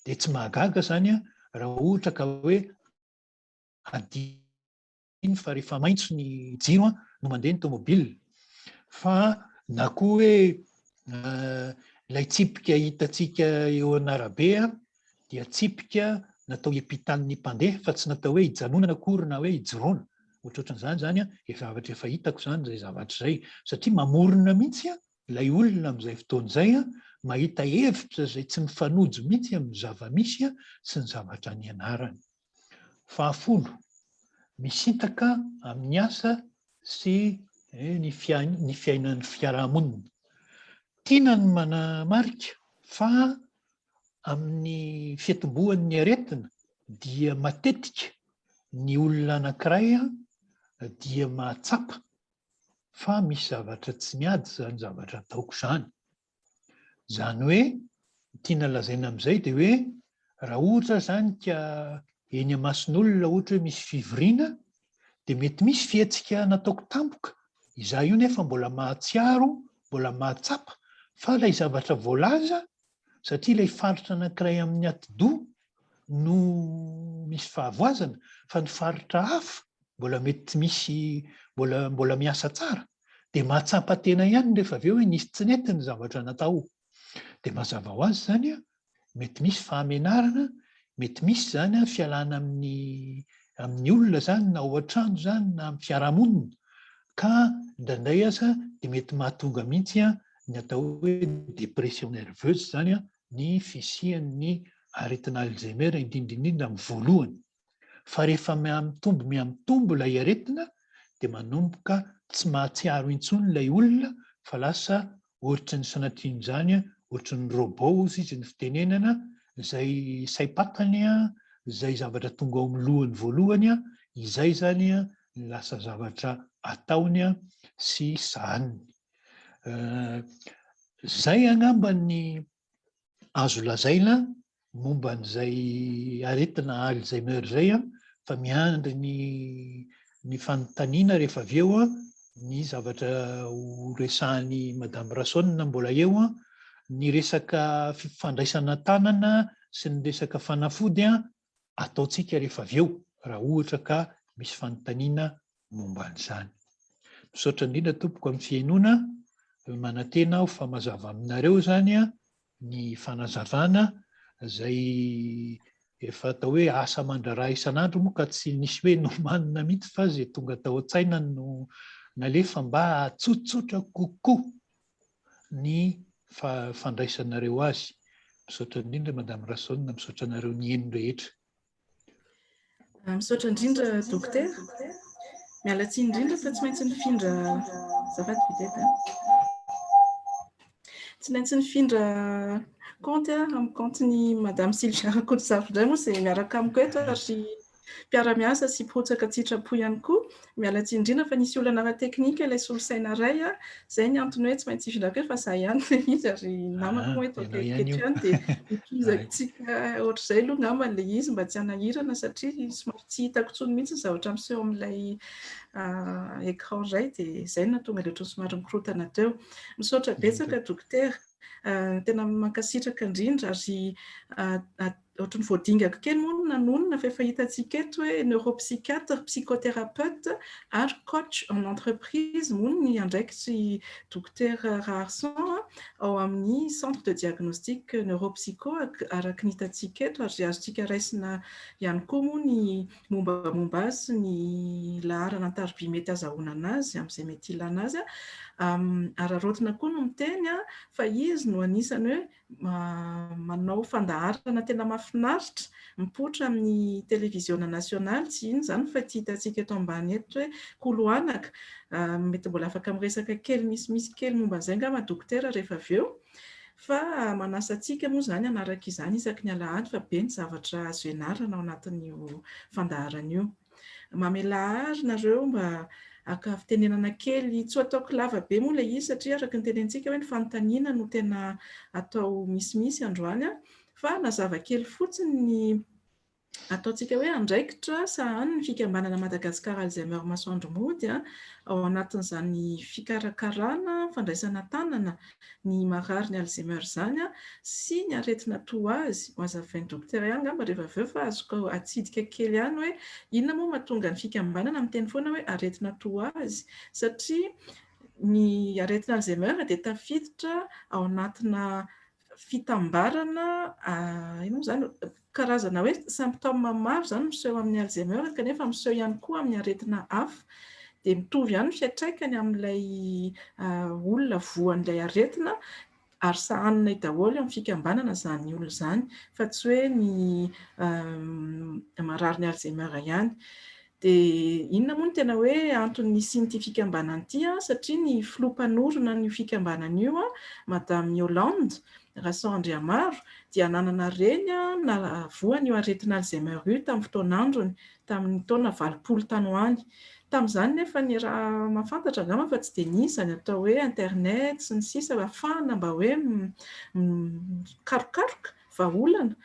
Speaker 3: Dia tsy mahagaga izany raha ohatra ka hoe adino iny fa rehefa maitso ny jiro no mandeha ny tomobile fa na koa hoe ilay tsipika hitantsika eo an'arabe dia tsipika natao hiampitan'ny mpandeha fa tsy natao hoe hijanonana akory na hoe hijoroana. Ohatrohatran'izany izany efa zavatra efa hitako izany izay zavatra izay satria mamorona mihitsy ilay olona amin'izay fotoana izay mahita hevitra izay tsy mifanojo mihitsy amin'ny zava-misy sy ny zavatra nianarany. Fahafolo, misintaka amin'ny asa sy ny ny fiainan'ny fiarahamonina. Tiana ny manamarika fa amin'ny fiatombohan'ny aretina dia matetika ny olona anankiray dia mahatsapa fa misy zavatra tsy miady izany zavatra ataoko izany. Izany hoe, ny tiana lazaina amin'izay dia hoe raha ohatra izany ka eny imason'olona ohatra hoe misy fivoriana dia mety misy fihetsika nataoko tampoka, izaho io nefa mbola mahatsiaro, mbola mahatsapa fa ilay zavatra voalaza satria ilay faritra anankiray amin'ny atidoha no misy fahavoazana fa ny faritra hafa mbola mety misy mbola mbola miasa tsara dia mahatsapa tena ihany rehefa avy eo hoe nisy tsy nety ny zavatra natao. Dia mazava ho azy izany an, mety misy fahamenarana, mety misy izany an fialana amin'ny amin'ny olona izany na ao an-trano izany na amin'ny fiarahamonina ka indraindray aza dia mety mahatonga mihitsy an ny atao hoe dépression nerveuse izany an. ny fisian'ny aretina Alzheimer, indrindra indrindra amin'ny voalohany. Fa rehefa mihamitombo mihamitombo ilay aretina dia manomboka tsy mahatsiaro intsony ilay olona fa lasa ohatry ny sanatrian'izany, ohatry ny robot hozy izy ny fitenenana, izay saim-patany, izay zavatra tonga ao amin'ny lohany voalohany, izay izany ny lasa zavatra ataony sy sahaniny. Izay angamba ny azo lazaina momba an'izay aretina Alzheimer izay fa miandry ny ny fanontaniana rehefa avy eo ny zavatra ho resahan'i Madame Rasaonina mbola eo ny resaka fifandraisana tanana sy ny resaka fanafody ataontsika rehefa avy eo raha ohatra ka misy fanontaniana momba an'izany. Misaotra indrindra tompoko amin'ny fihainoana, manantena aho fa mazava aminareo izany ny fanazavana izay efa atao hoe asa aman-draharaha isan'andro moa ka tsy nisy hoe nomanina mihitsy fa izay tonga tao an-tsaina no nalefa mba hahatsotsotra kokoa ny fandraisanareo azy. Misaotra indrindra Madame Rasaonina, misaotra anareo nihaino rehetra.
Speaker 1: Misaotra indrindra Dokotera. Miala tsiny indrindra fa tsy maintsy nifindra azafady Vidette. Tsy maintsy nifindra kaonty amin'ny kaontin'i Madame Sylvia Rakotozafy indray moa izay miaraka amiko eto ary mpiara-miasa sy mpirotsaka an-tsitrapo ihany koa. Miala tsiny indrindra fa nisy olana ara-teknika ilay solosaina iray. Izay ny antony hoe tsy maintsy hifindrako eto fa izaho ihany ilay izy ary namako moa eto akaiky eto ihany dia hitohizantsika ohatr'izay aloha angamba ilay izy mba tsy hanahirana satria somary tsy hitako intsony mihitsy ny zavatra miseho amin'ilay écran iray dia izay no nahatonga ilay ohatran'ny somary mikorontana teo. Misaotra betsaka dokotera. Tena mankasitraka indrindra ary Ohatry ny voadingako kely moa no nanonona fa efa hitantsika eto hoe neuropsychiatre, psychothérapeute ary coach en entreprise moa ny andraikitr'i Dokotera Raharison ao amin'ny centre de diagnostic neuropsycho araka ny hitantsika eto ary azontsika raisina ihany koa moa ny mombamomba azy sy ny laharana an-tariby mety azahoana anazy amin'izay mety ilana azy. Araraotina koa no miteny fa izy no anisan'ny hoe manao fandaharana tena mahafinaritra mipoitra amin'ny televiziona nasionaly, tsy inona izany fa ity hitantsika eto ambany eto hoe Kolo Anaka. Mety mbola afaka miresaka kely misimisy kely momba an'izay angamba dokotera rehefa avy eo. Fa manasa antsika moa izany hanaraka izany isaky ny alahady fa be ny zavatra azo ianarana ao anatin'io fandaharana io. Mamelà ary nareo mba haka fitenenana kely, tsy ho ataoko lava be moa ilay izy satria araka ny tenenintsika hoe ny fanontaniana no tena atao misimisy androany fa nazava kely fotsiny ny ataontsika hoe andraikitra sahanin'ny fikambanana Madagascar Alzheimer Masoandro Mody ao anatin'izany fikarakarana fandraisana tanana ny marary ny Alzheimer izany sy ny aretina toa azy, ho azavain'ny dokotera ihany angamba rehefa avy eo fa azoko atsidika kely ihany hoe inona moa mahatonga ny fikambanana miteny foana hoe aretina toa azy satria ny aretina Alzheimer dia tafiditra ao anatina fitambarana inona moa izany karazana hoe symptômes maro izany miseho amin'ny Alzheimer kanefa miseho ihany koa amin'ny aretina hafa. Dia mitovy ihany ny fiantraikany amin'ilay olona voan'ilay aretina ary sahaninay daholo amin'ny fikambanana izany olona izany fa tsy hoe ny marary ny Alzheimer ihany. Dia inona moa no tena hoe antony nisian'ity fikambanana ity? Satria ny filoha mpanorina an'io fikambanana io, Madame Yolande Rason Andriamaro, dia nanana reny voan'io aretina Alzheimer io tamin'ny fotoan'androny, tamin'ny taona 80 tany ho any. Tamin'izany nefa ny raha mahafantatra angamba fa tsy dia nisy izany atao hoe internet sy ny sisa ahafahana mba hoe mikarokaroka vahaolana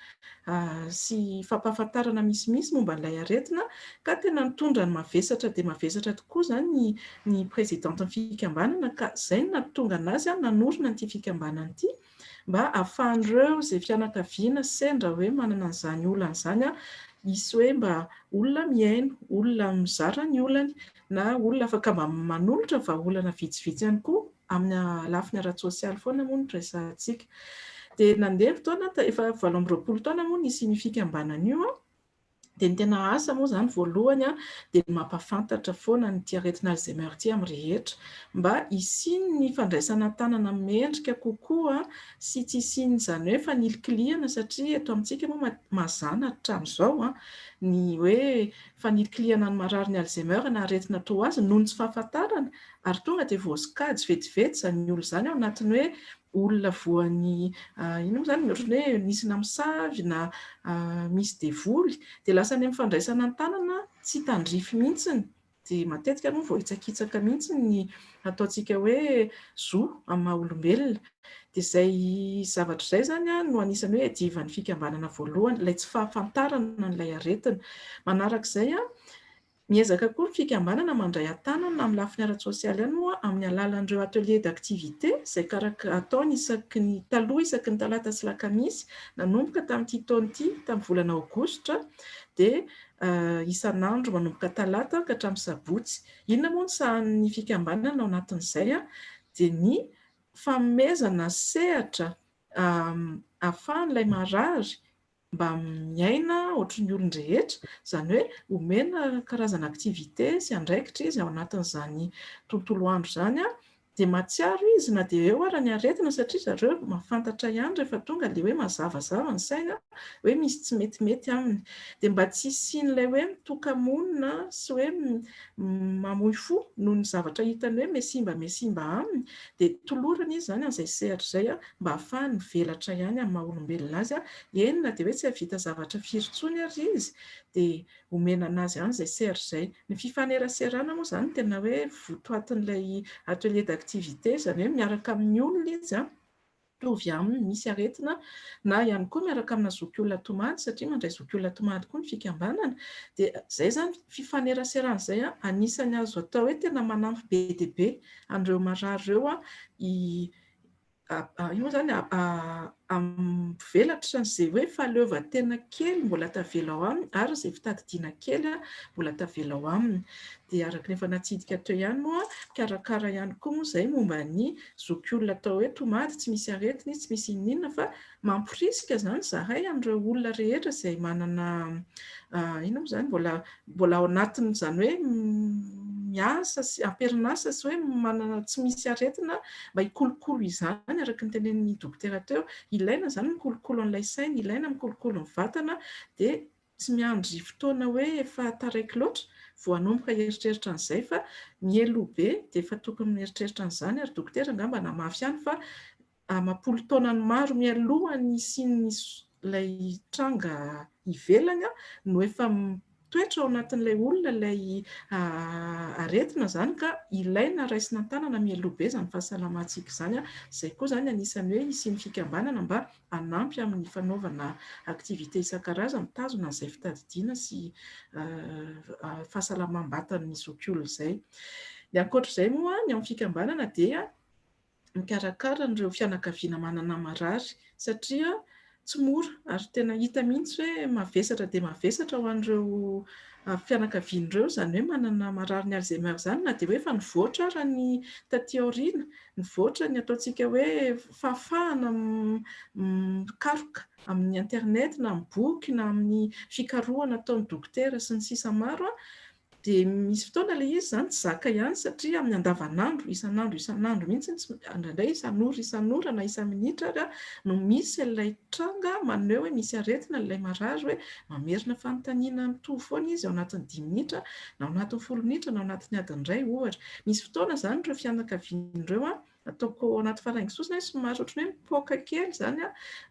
Speaker 1: sy fampahafantarana misimisy momba an'ilay aretina ka tena nitondra ny mavesatra dia mavesatra tokoa izany ny ny présidente ny fikambanana ka izay no nahatonga an'azy nanorina an'ity fikambanana ity mba ahafahan'ireo izay fianakaviana sendra hoe manana an'izany olana izany hisy hoe mba olona mihaino, olona mizara ny olany na olona afaka mba manolotra vahaolana vitsivitsy ihany koa amin'ny lafiny ara-tsosialy foana moa no resahantsika. Dia nandeha ny fotoana, efa 28 taona moa nisian'io fikambanana io. Dia ny tena asa moa izany voalohany dia ny mampahafantatra foana an'ity aretina Alzheimer ity amin'ny rehetra mba hisian'ny fandraisana an-tanana mendrika kokoa sy tsy hisian'izany hoe fanilikilihana satria eto amintsika moa mazàna hatramin'izao ny hoe fanilikilihana ny marary ny Alzheimer na aretina toa azy noho ny tsy fahafantarana ary tonga dia voasokajy vetivety izany olona izany ao anatin'ny hoe olona voan'ny inona moa izany, ohatran'ny hoe nisy namosavy na misy devoly, dia lasa any amin'ny fandraisana an-tanana tsy tandrify mihitsy. Dia matetika moa voahitsakitsaka mihitsy ny ataontsika hoe zo amin'ny maha olombelona. Dia izay zavatra izay izany no anisan'ny hoe iadivan'ny fikambanana voalohany, ilay tsy fahafantarana an'ilay aretina. Manarak'izay, Miezaka koa ny fikambanana mandray an-tanana amin'ny lafiny ara-tsosialy ihany moa amin'ny alalan'ireo ateliers d'activité izay karaka ataony isaky ny taloha isaky ny talata sy lakamisy nanomboka tamin'ity taona ity tamin'ny volana aogositra dia isan'andro manomboka talata ka hatramin'ny sabotsy. Inona moa no sahanin'ny fikambanana ao anatin'izay dia ny fanomezana sehatra ahafahan'ilay marary mba miaina ohatry ny olon-drehetra, izany hoe omena karazana activité sy andraikitra izy ao anatin'izany tontolo andro izany dia mahatsiaro izy na dia eo ara ny aretina satria zareo mahafantatra ihany rehefa tonga ilay hoe mazavazava ny saina hoe misy tsy metimety aminy. Dia mba tsy hisian'ilay hoe mitoka-monina sy hoe mamoy fo noho ny zavatra hitany hoe mihasimba mihasimba aminy dia tolorana izy izany amin'izay sehatra izay mba hahafahany mivelatra ihany amin'ny maha olombelona azy, eny na dia hoe tsy hahavita zavatra firy intsony ary izy dia omena an'azy ihany izay sehatra izay. Ny fifaneraserana moa izany no tena hoe votoatin'ilay atelier d'activité, izany hoe miaraka amin'ny olona izy mitovy aminy misy aretina na ihany koa miaraka amina zokiolona tomady satria mandray zokiolona tomady koa ny fikambanana dia izay izany fifaneraserana izay anisan'ny azo atao hoe tena manampy be dia be an'ireo marary ireo io moa izany hampivelatra izay hoe fahaleovantena kely mbola tavela ao aminy ary izay fitadidiana kely mbola tavela ao aminy. Dia araka ny efa natsidika teo ihany moa, mikarakara ihany koa moa izay momba ny zokiolona atao hoe tomady, tsy misy aretina izy, tsy misy inona inona fa mamporisika izany izahay an'ireo olona rehetra izay manana inona moa izany mbola mbola ao anatin'izany hoe miasa sy am-perinasa sy hoe manana tsy misy aretina mba hikolokolo izany araka ny tenenin'ny dokotera teo. Ilaina izany mikolokolo an'ilay saina, ilaina mikolokolo ny vatana dia tsy miandry fotoana hoe efa taraiky loatra vao hanomboka hieritreritra an'izay fa mialoha be dia efa tokony mieritreritra an'izany ary dokotera angamba namafy ihany fa amam-polo taonany maro mialohan'ny hisian'ilay tranga ivelany no efa mitoetra ao anatin'ilay olona ilay aretina izany ka ilaina raisina an-tanana mialoha be izany fahasalamantsika izany. Izay koa izany anisan'ny hoe hisian'ny fikambanana mba hanampy amin'ny fanaovana activité isan-karazany mitazona an'izay fitadidiana sy fahasalamam-batan'ny zokiolona izay. Ny ankoatra izay moa ny ao amin'ny fikambanana dia mikarakara an'ireo fianakaviana manana marary satria tsy mora ary tena hita mihitsy hoe mavesatra dia mavesatra ho an'ireo fianakaviana ireo izany hoe manana marary ny Alzheimer izany na dia hoe efa nivoatra ara ny taty aoriana, nivoatra ny ataontsika hoe fahafahana mikaroka amin'ny internet na amin'ny boky na amin'ny fikarohana ataon'ny dokotera sy ny sisa maro Dia misy fotoana ilay izy izany tsy zaka ihany satria amin'ny andavanandro, isan'andro isan'andro mihitsy, indraindray isan'ora isan'ora na isa-minitra ary no misy ilay tranga maneho hoe misy aretina ilay marary hoe mamerina fanontaniana mitovy foana izy ao anatin'ny dimy minitra na ao anatin'ny folo minitra na ao anatin'ny adiny iray ohatra. Misy fotoana izany ireo fianakaviana ireo Ataoko ao anaty faraingo sosona hoe somary ohatran'ny hoe mipoaka kely izany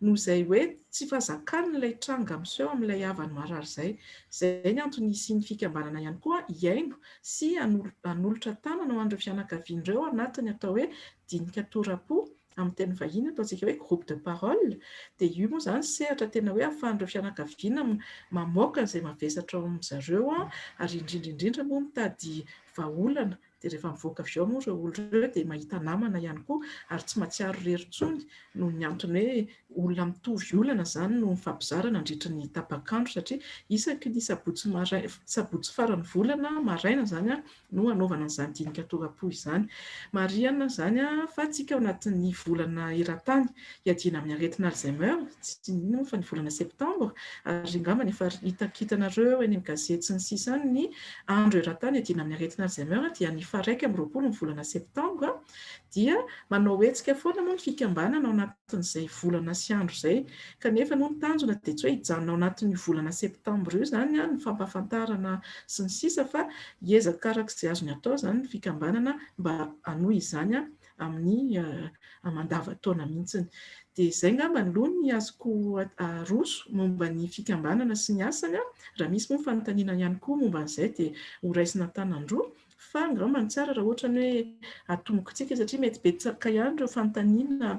Speaker 1: noho izay hoe tsy fahazakany ilay tranga miseho amin'ilay havany marary izay. Izay ny antony hisian'ny fikambanana ihany koa hihaino sy hanolotra tanana ho an'ireo fianakaviana ireo anatin'ny atao hoe dinika tora-po amin'ny teny vahiny ataontsika hoe groupe de parole dia io moa izany sehatra tena hoe ahafahan'ireo fianakaviana mamoaka izay mavesatra ao amin-dry zareo ary indrindra indrindra moa mitady vahaolana. Dia rehefa mivoaka avy ao moa ireo olona ireo dia mahita namana ihany koa ary tsy mahatsiaro irery intsony noho ny antony hoe olona mitovy olana izany no mifampizara nandritra ny tapak'andro satria isaky ny sabotsy marai-, sabotsy faran'ny volana maraina izany no hanaovana an'izany dinika tora-po izany. Marihana izany fa tsika ao anatin'ny volana eran-tany hiadiana amin'ny aretina Alzheimer, tsy inona moa fa ny volana septambra, ary angambany efa hitakitanareo eny amin'ny gazety sy ny sisa any ny andro eran-tany hiadiana amin'ny aretina Alzheimer dia ny faha 21 ny volana septambra, dia manao hetsika foana moa ny fikambanana ao anatin'izay volana sy andro izay, kanefa moa ny tanjona dia tsy hoe hijanona ao anatin'io volana septambra io izany ny fampahafantarana sy ny sisa fa hiezaka araka izay azony atao izany ny fikambanana mba hanohy izany amin'ny mandavantaona mihitsy. Dia izay angamba aloha ny azoko aroso momba ny fikambanana sy ny asany. Raha misy moa ny fanontaniana ihany koa momba an'izay dia ho raisina an-tanan-droa. Fa angamba ny tsara raha ohatra ny hoe atombokintsika satria mety betsaka ihany ireo fanontaniana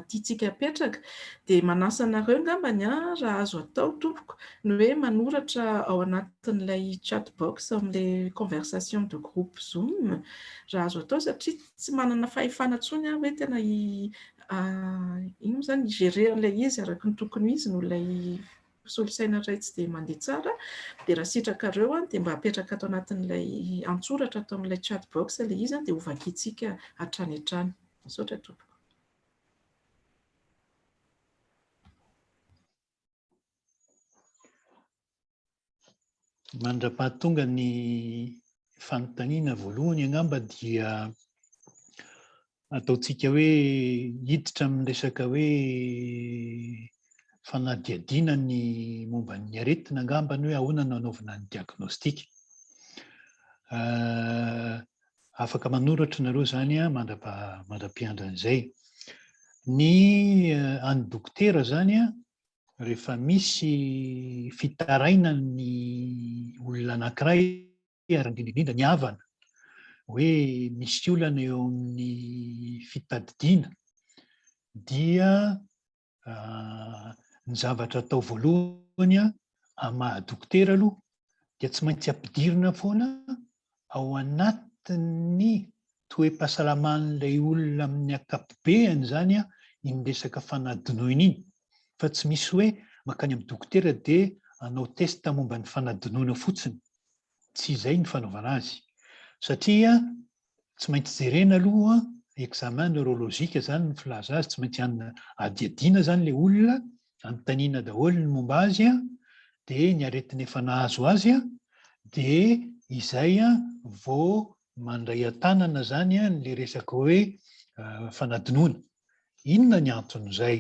Speaker 1: tiantsika apetraka dia manasa anareo angambany raha azo atao tompoko ny hoe manoratra ao anatin'ilay chat box ao amin'ilay conversation de groupe Zoom raha azo atao satria tsy manana fahefana intsony aho hoe tena i inona moa izany hi-gérer an'ilay izy araka ny tokony ho izy noho ilay solosaina iray tsy dia mandeha tsara dia raha sitrakareo dia mba apetraka ato anatin'ilay antsoratra ato amin'ilay chat box ilay izy dia hovakintsika hatrany hatrany. Misaotra tompoko.
Speaker 3: Mandra-pahatonga ny fanontaniana voalohany angamba dia ataontsika hoe hiditra amin'ny resaka hoe fanadihadiana ny momba ny aretina angamba ny hoe ahoana no anaovana ny diagnostic. Afaka manoratra nareo izany mandra-piandran'izay. Ny an'ny dokotera izany rehefa misy fitarainan'ny olona anankiray ary indrindra indrindra ny havana hoe misy olana eo amin'ny fitadidiana dia ny zavatra atao voalohany amin'ny maha dokotera aloha dia tsy maintsy ampidirina foana ao anatin'ny toe-pahasalaman'ilay olona amin'ny ankapobeany izany iny resaka fanadinoina iny fa tsy misy hoe mankany amin'ny dokotera dia hanao test momba ny fanadinoana fotsiny. Tsy izay ny fanaovana azy satria tsy maintsy jerena aloha examen neurologique izany ny filaza azy, tsy maintsy adihadiana izany ilay olona, anontaniana daholo ny momba azy dia ny aretina efa nahazo azy dia izay vao mandray an-tanana izany ilay resaka hoe fanadinoana. Inona ny anton'izay?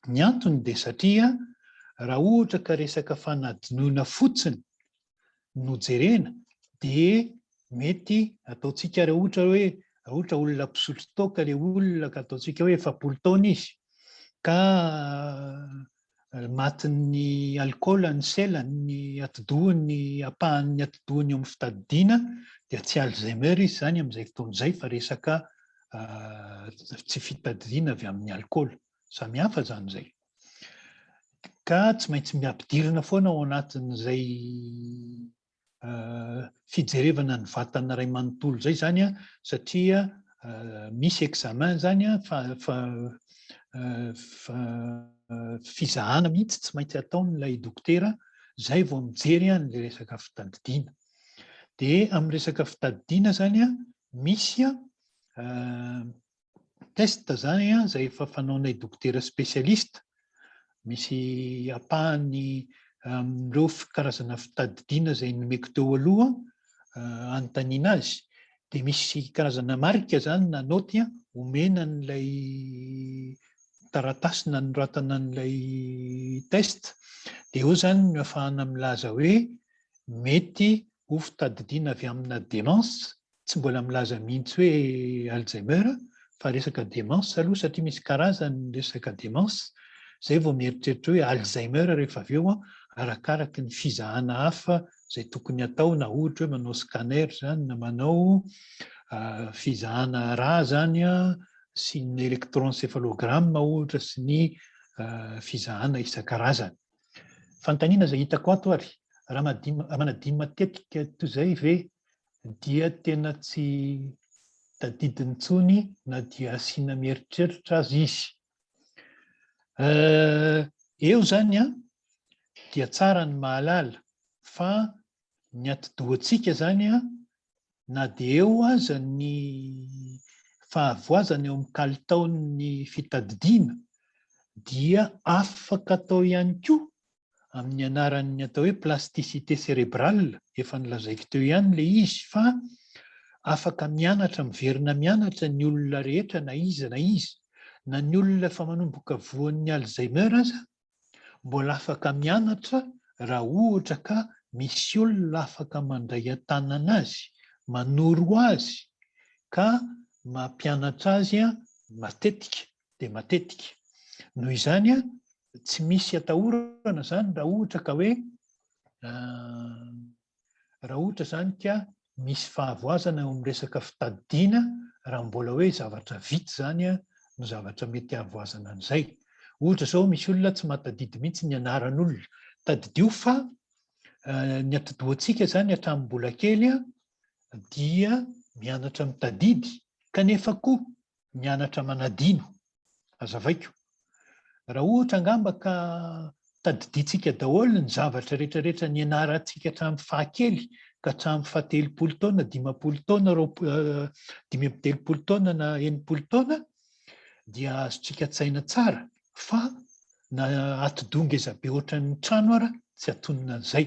Speaker 3: Ny antony dia satria raha ohatra ka resaka fanadinoana fotsiny no jerena dia mety ataontsika raha ohatra hoe raha ohatra olona mpisotro toaka ilay olona ka ataontsika hoe 40 taona izy ka matin'ny alikaola ny selany, ny atidohany, ny ampahan'ny atidohany eo amin'ny fitadidiana dia tsy Alzheimer izy izany amin'izay fotoana izay fa resaka tsy fitadidiana avy amin'ny alikaola. Samy hafa izany izay. Ka tsy maintsy miampidirina foana ao anatin'izay fijerevana ny vatana iray manontolo izay izany satria misy examen izany fa fa fizahana mihitsy tsy maintsy ataon'ilay dokotera izay vao mijery an'ilay resaka fitadidiana. Dia amin'ny resaka fitadidiana izany misy test zany izay efa fanaonay dokotera spécialiste, misy ampahany amin'ireo karazana fitadidiana izay nomeko teo aloha anontaniana azy, dia misy karazana marika zany na naoty omena an'ilay taratasy nanoratana an'ilay test, dia eo zany no ahafahana milaza hoe mety ho fitadidiana avy amina démence Tsy mbola milaza mihitsy hoe Alzheimer fa resaka démence aloha satria misy karazany ny resaka démence, zay vao mieritreritra hoe Alzheimer rehefa avy eo arakaraky ny fizahana hafa izay tokony atao na ohatra hoe manao scanner zany na manao fizahana rà zany sy ny électroencéphalogramme ohatra sy ny fizahana isan-karazany. Fanontaniana izay hitako ato ary, raha manadino matetika toy izay ve dia tena tsy tadidiny intsony na dia asiana mieritreritra aza izy. Eo izany an, dia tsara ny mahalala fa ny atidohantsika izany an, na dia eo aza ny fahavoazana eo amin'ny kalitaon'ny fitadidiana dia afaka atao ihany koa amin'ny anaran'ny atao hoe plasticité cérébrale, efa nolazaiko teo ihany ilay izy fa afaka mianatra, miverina mianatra ny olona rehetra na iza na iza, na ny olona efa manomboka voan'ny Alzheimer aza mbola afaka mianatra raha ohatra ka misy olona afaka mandray an-tanana azy, manoro azy ka mampianatra azy matetika dia matetika. Noho izany, tsy misy atahorana izany raha ohatra ka hoe raha ohatra izany ka misy fahavoazana eo amin'ny resaka fitadidiana raha mbola hoe zavatra vita izany no zavatra mety hahavoazana an'izay. Ohatra izao misy olona tsy mahatadidy mihitsy ny anaran'olona. Tadidio fa ny atidohantsika izany hatramin'ny mbola kely dia mianatra mitadidy kanefa koa mianatra manadino. Hazavaiko. Raha ohatra angamba ka tadidintsika daholo ny zavatra rehetrarehetra nianarantsika hatramin'ny fahakely ka hatramin'ny fahatelopolo taona, 50 taona, 35 taona na 60 taona, dia azontsika an-tsaina tsara fa na atidoha ngezabe ohatran'ny trano ara tsy atonina an'izay.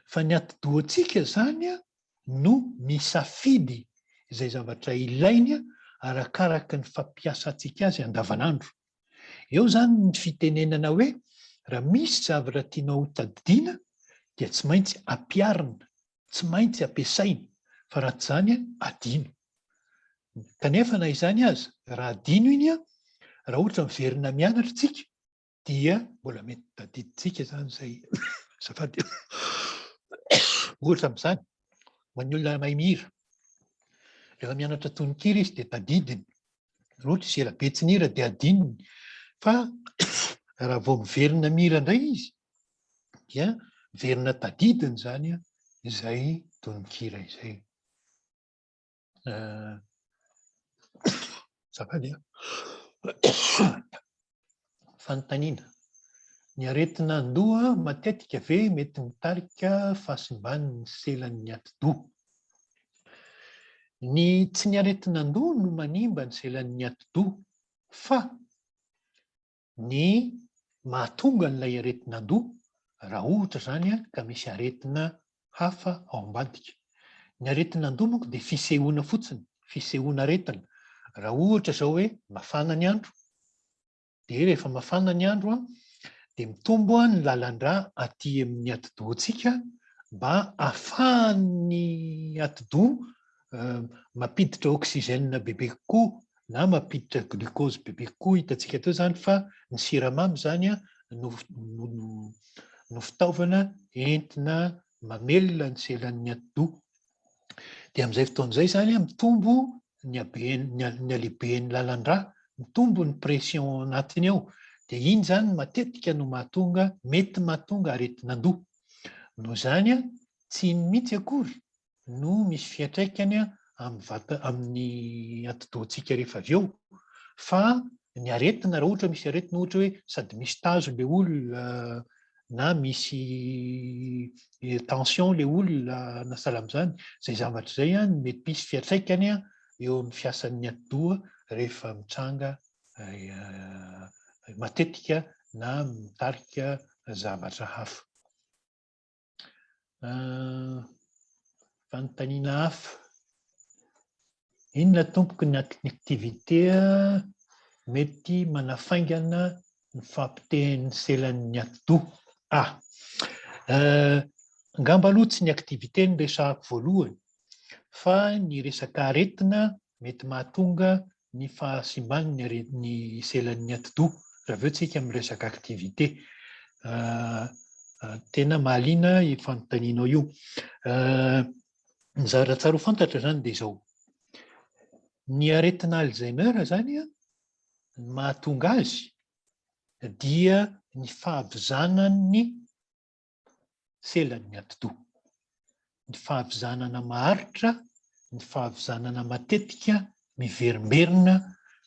Speaker 3: Fa ny atidohantsika izany no misafidy izay zavatra ilainy arakaraka ny fampiasantsika azy andavanandro. Eo izany ny fitenenana hoe raha misy zavatra tianao ho tadidiana dia tsy maintsy ampiharina, tsy maintsy ampiasaina fa raha tsy izany adino. Kanefa na izany aza raha adino iny raha ohatra miverina mianatra isika dia mbola mety tadidintsika izany izay azafady ohatra amin'izany ho an'ny olona mahay mihira rehefa mianatra tononkira izy dia tadidiny raha ohatra izy ela be tsy nihira dia adinony fa raha vao miverina mihira indray izy dia miverina tadidiny izany izay tononkira izay. Azafady a. Fanontaniana. Ny aretina an-doha matetika ve mety mitarika fahasimban'ny selan'ny atidoha? Ny tsy ny aretina an-doha no manimba ny selan'ny atidoha fa ny mahatonga an'ilay aretin'andoha raha ohatra izany ka misy aretina hafa ao ambadika. Ny aretin'andoha manko dia fisehoana fotsiny, fisehoana aretina. Raha ohatra izao hoe mafana ny andro, dia rehefa mafana ny andro dia mitombo ny lalan-drà aty amin'ny atidohantsika mba ahafahan'ny atidoha mampiditra oxygène bebe kokoa na mampiditra glucose bebe kokoa. Hitantsika teo izany fa ny siramamy izany no no fitaovana entina mamelona ny selan'ny atidoha. Dia amin'izay fotoana izay izany mitombo ny haben'ny ny halehiben'ny lalan-drà, mitombo ny pression anatiny ao. Dia iny izany matetika no mahatonga, mety mahatonga aretin'andoha. Noho izany, tsy iny mihitsy akory no misy fiantraikany amin'ny vata amin'ny atidohantsika rehefa avy eo fa ny aretina raha ohatra misy aretina ohatra hoe sady misy tazo le olona na misy tension le olona na sahala amin'izany, izay zavatra izay no mety misy fiantraikany eo amin'ny fiasan'ny atidoha rehefa mitranga matetika na mitarika zavatra hafa. Fanontaniana hafa. Inona tompoko ny activité mety manafaingana ny fahapotehan'ny selan'ny atidoha? Ah! Angamba aloha tsy ny activité no resahako voalohany fa ny resaka aretina mety mahatonga ny fahasimban'ny aretin'ny selan'ny atidoha raha avy eo tsika miresaka activité. Tena mahaliana io fanontanianao io. Ny zavatra tsara ho fantatra izany dia izao, ny aretina Alzheimer izany ny mahatonga azy dia ny fahavizanan'ny selan'ny atidoha. ny fahavizanana maharitra, ny fahavizanana matetika miverimberina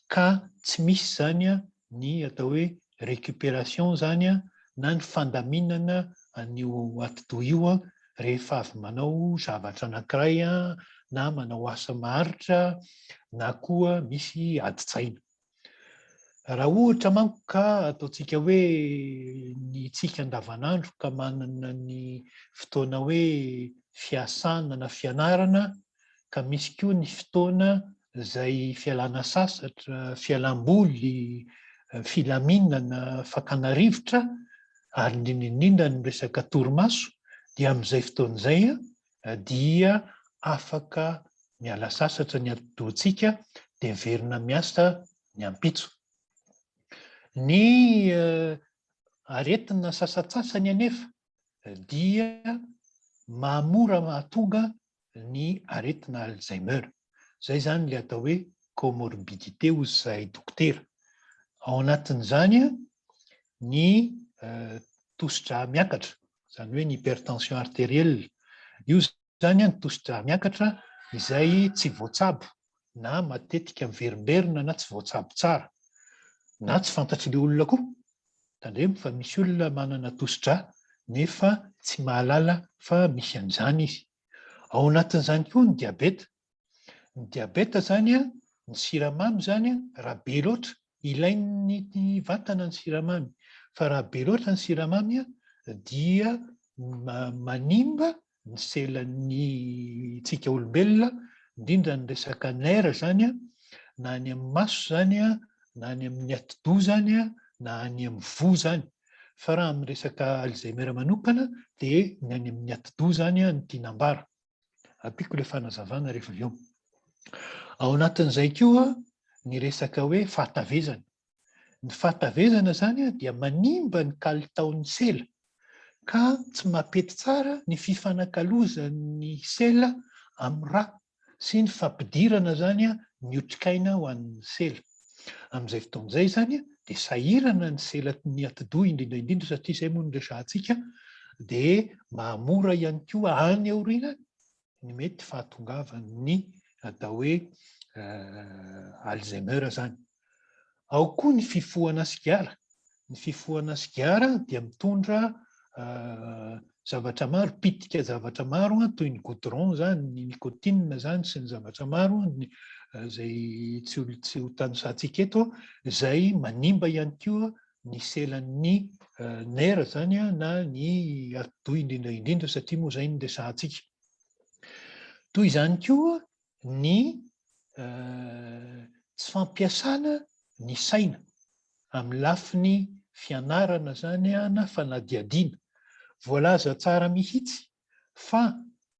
Speaker 3: ka tsy misy izany ny atao hoe récupération izany na ny fandaminana an'io atidoha io rehefa avy manao zavatra anankiray na manao asa maharitra na koa misy adin-tsaina. Raha ohatra manko ka ataontsika hoe ny tsika andavanandro ka manana ny fotoana hoe fiasana na fianarana ka misy koa ny fotoana izay fialana sasatra, fialam-boly, filaminana, fakana rivotra ary indrindra indrindra ny resaka torimaso dia amin'izay fotoana izay dia afaka miala sasatra ny atidohantsika dia miverina miasa ny ampitso. Ny aretina sasantsasany anefa dia mahamora mahatonga ny aretina Alzheimer. Izay izany ilay atao hoe comorbidité hozy izahay dokotera. Ao anatin'izany ny tosidra miakatra, izany hoe ny hypertension artérielle. Io Izany ny tosi-drà miakatra izay tsy voatsabo na matetika miverimberina na tsy voatsabo tsara na tsy fantatr'ilay olona koa. Tandremo fa misy olona manana tosi-drà nefa tsy mahalala fa misy an'izany izy. Ao anatin'izany koa ny diabeta. Ny diabeta izany, ny siramamy izany raha be loatra, ilain'ny vatana ny siramamy, fa raha be loatra ny siramamy dia manimba ny selan'ny tsika olombelona, indrindra ny resaka nerf zany na any amin'ny maso zany na any amin'ny atidoha zany na any amin'ny voa zany. Fa raha amin'ny resaka Alzheimer manokana dia ny any amin'ny atidoha zany no tiana ambara. Ampiako ilay fanazavana rehefa avy eo. Ao anatin'izay koa ny resaka hoe fahatavezana. Ny fahatavezana izany dia manimba ny kalitaon'ny sela ka tsy mampety tsara ny fifanakalozan'ny sela amin'ny ra sy ny fampidirana izany ny otrikaina ho an'ny sela. Amin'izay fotoana izay izany dia sahirana ny selan'ny atidoha indrindra indrindra satria izay moa no resahantsika dia mahamora ihany koa any aoriana ny mety fahatongavan'ny atao hoe Alzheimer izany. Ao koa ny fifohana sigara. Ny fifohana sigara dia mitondra zavatra maro, pitika zavatra maro toy ny goudron izany, ny nicotine izany sy ny zavatra maro izay tsy ho tanisantsika eto, izay manimba ihany koa ny selan'ny nerf izany na ny atidoha indrindra indrindra satria moa izay no resahantsika. Toy izany koa ny tsy fampiasana ny saina amin'ny lafiny fianarana izany na fanadihadiana. Voalaza tsara mihitsy fa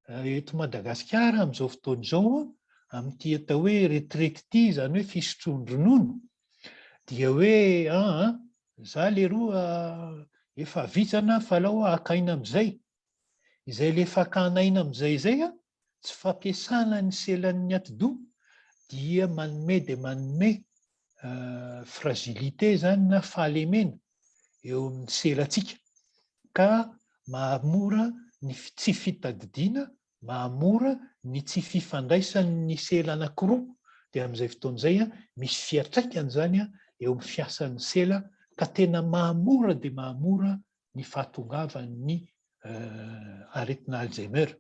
Speaker 3: eto Madagasikara amin'izao fotoana izao, amin'ity atao hoe retraite ity, izany hoe fisotroan-dronono, dia hoe aa za leroa efa vizana fa alao haka aina amin'izay. Izay le fakana aina amin'izay izay tsy fampiasana ny selan'ny atidoha dia manome dia manome fragilité izany na fahalemena eo amin'ny selantsika ka mahamora ny tsy fitadidiana, mahamora ny tsy fifandraisan'ny sela anankiroa dia amin'izay fotoana izay misy fiantraikany izany eo amin'ny fiasan'ny sela ka tena mahamora dia mahamora ny fahatongavan'ny aretina Alzheimer.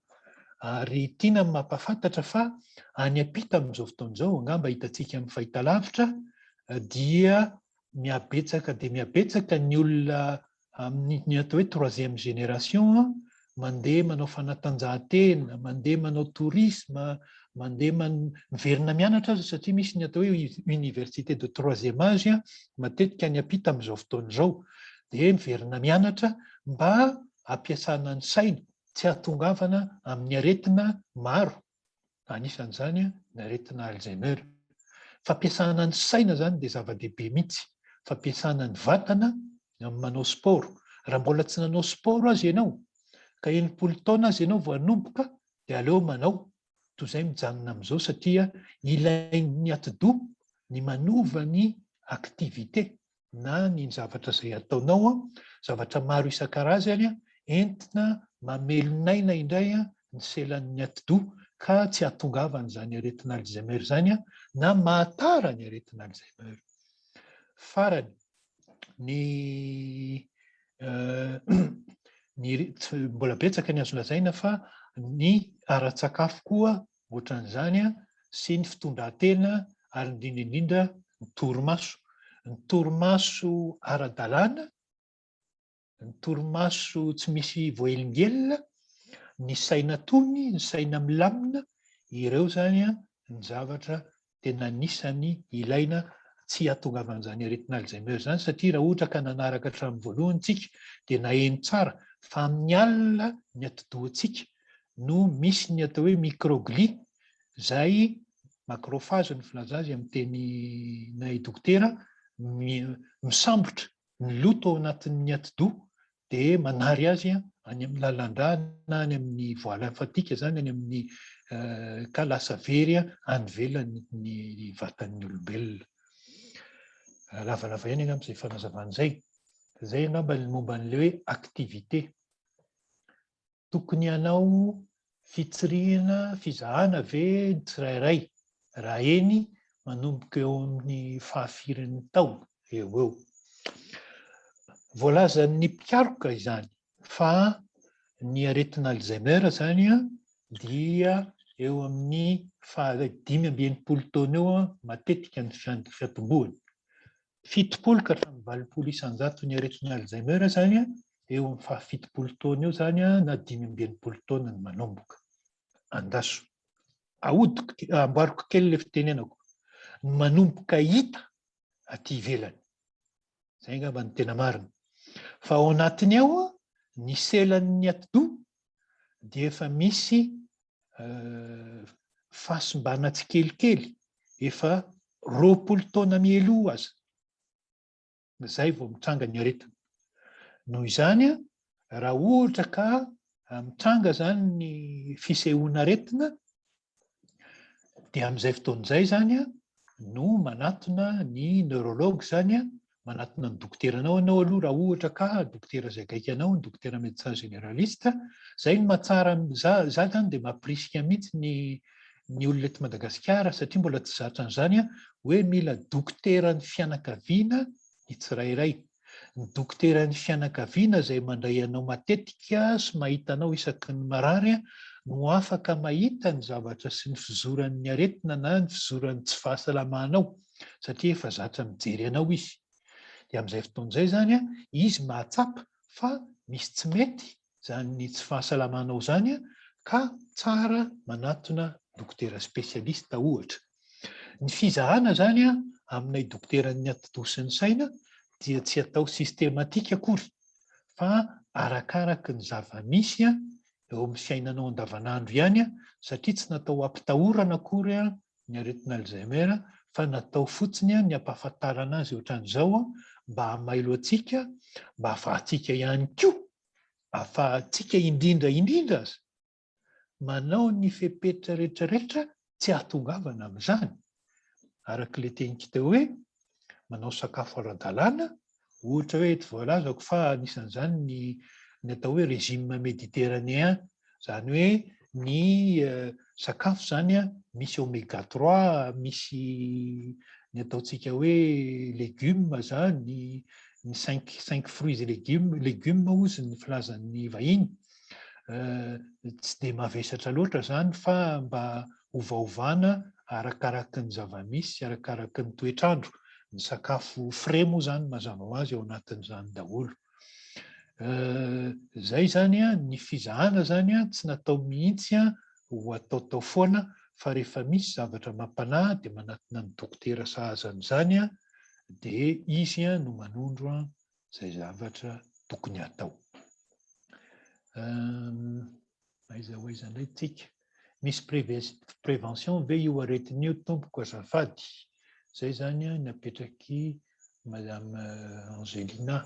Speaker 3: Ary tiana ny mampahafantatra fa any am-pita amin'izao fotoana izao, angamba hitantsika amin'ny fahitalavitra, dia mihabetsaka dia mihabetsaka ny olona amin'ny atao hoe troisième génération mandeha manao fanatanjahantena, mandeha manao tourisme, mandeha miverina mianatra aza satria misy ny atao hoe université de troisième âge matetika any am-pita amin'izao fotoana izao. Dia miverina mianatra mba hampiasana ny saina tsy hahatongavana amin'ny aretina maro, anisan'izany ny aretina Alzheimer. Fampiasana ny saina izany dia zava-dehibe mihitsy. Fampiasana ny vatana amin'ny manao sport. Raha mbola tsy nanao sport aza ianao, ka 60 taona aza ianao vao hanomboka dia aleo manao toy izay mijanona amin'izao satria ilain'ny atidoha ny manova ny activité na ny zavatra izay ataonao, zavatra maro isan-karazany entina mamelon'aina indray ny selan'ny atidoha ka tsy hahatongavan'izany aretina Alzheimer izany na mahatara ny aretina Alzheimer. Farany, ny ny mbola betsaka ny azo lazaina fa ny ara-tsakafo koa ohatran'izany sy ny fitondran-tena ary indrindra indrindra ny torimaso. Ny torimaso ara-dalàna, ny torimaso tsy misy voahelingelina, ny saina tony, ny saina milamina, ireo izany ny zavatra tena anisan'ny ilaina tsy hahatongavan'izany aretina Alzheimer izany satria raha ohatra ka nanaraka hatramin'ny voalohany tsika dia naheno tsara fa amin'ny alina ny atidohantsika no misy ny atao hoe microglie izay macrophage ny filaza azy amin'ny teninay dokotera misambotra ny loto ao anatin'ny atidoha dia manary azy any amin'ny lalan-drà na any amin'ny voie lymphatique izany, any amin'ny ka lasa very any ivelany ny vatan'ny olombelona. Lavalava ihany angamba izay fanazavana izay. Izay angamba ny momba an'ilay hoe activité. Tokony hanao fitsirihana, fizahana ve ny tsirairay? Raha eny, manomboka eo amin'ny fahafirin'ny taona eo ho eo. Voalazan'ny mpikaroka izany fa ny aretina Alzheimer izany dia eo amin'ny faha 65 taona eo matetika ny fiantombohany. 70 ka hatramin'ny 80 isan-jaton'ny aretina Alzheimer izany eo amin'ny faha 70 taona eo izany na 65 taona no manomboka. Andraso. Ahodiko, amboariko kely ilay fitenenako. Ny manomboka hita aty ivelany. Izay angamba no tena marina. Fa ao anatiny ao, ny selan'ny atidoha dia efa misy fahasimbana tsikelikely efa 20 taona mialoha aza izay vao mitranga ny aretina. Noho izany, raha ohatra ka mitranga izany ny fisehoan'aretina dia amin'izay fotoana izay izany no manatona ny neurologue izany, manatona ny dokoteranao ianao aloha raha ohatra ka dokotera izay akaiky anao, ny dokotera médecin généraliste. Izay no mahatsara, za za izany dia mampirisika mihitsy ny ny olona eto Madagasikara satria mbola tsy zatra an'izany hoe mila dokoteran'ny fianakaviana ny tsirairay. Ny dokoteran'ny fianakaviana izay mandray anao matetika sy mahita anao isaky ny marary no afaka mahita ny zavatra sy ny fizoran'ny aretina na ny fizoran'ny tsy fahasalamanao satria efa zatra mijery anao izy. Dia amin'izay fotoana izay izany izy mahatsapa fa misy tsy mety izany tsy fahasalamanao izany ka tsara manatona dokotera spécialiste ohatra. Ny fizahana izany aminay dokoteran'ny atidoha sy ny saina dia tsy atao systématique akory fa arakaraky ny zava-misy eo amin'ny fiainanao andavanandro ihany satria tsy natao hampitahorana akory ny aretina Alzheimer fa natao fotsiny ny hampahafantarana azy ohatran'izao mba hamailo antsika, mba hahafahantsika ihany koa, hahafahantsika indrindra indrindra aza manao ny fepetra rehetrarehetra tsy hahatongavana amin'izany. Araka ilay teniko teo hoe manao sakafo ara-dalàna, ohatra hoe eto voalazako fa anisan'izany ny ny atao hoe régime méditerranéen, izany hoe ny sakafo izany misy oméga trois, misy ny ataontsika hoe légumes izany, ny cinq cinq fruits et légumes, légumes hozy ny filazan'ny vahiny, tsy dia mavesatra loatra izany fa mba ovaovana arakaraky ny zava-misy sy arakaraky ny toetr'andro. Ny sakafo frais moa izany mazava ho azy ao anatin'izany daholo. Izay izany, ny fizahana izany tsy natao mihitsy ho ataotao foana fa rehefa misy zavatra mampanahy dia manatona ny dokotera sahaza an'izany dia izy no manondro izay zavatra tokony hatao. Aiza ho aiza indray tsika? Misy prévention ve io aretina io tompoko azafady? Zay izany ny apetraky Madame Angelina.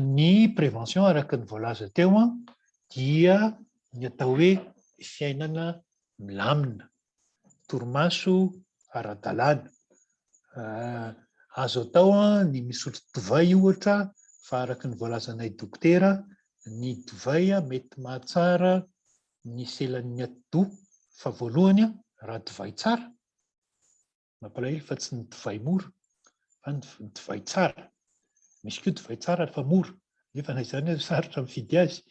Speaker 3: Ny prévention araka ny voalaza teo dia ny atao hoe fiainana milamina, torimaso ara-dalàna. Azo atao ny misotro divay ohatra fa araka ny voalazanay dokotera, ny divay mety mahatsara. ny selan'ny atidoha fa voalohany raha divay tsara, mampalahelo fa tsy ny divay mora fa ny divay tsara. Misy koa divay tsara fa mora, nefa na izany aza sarotra mifidy azy,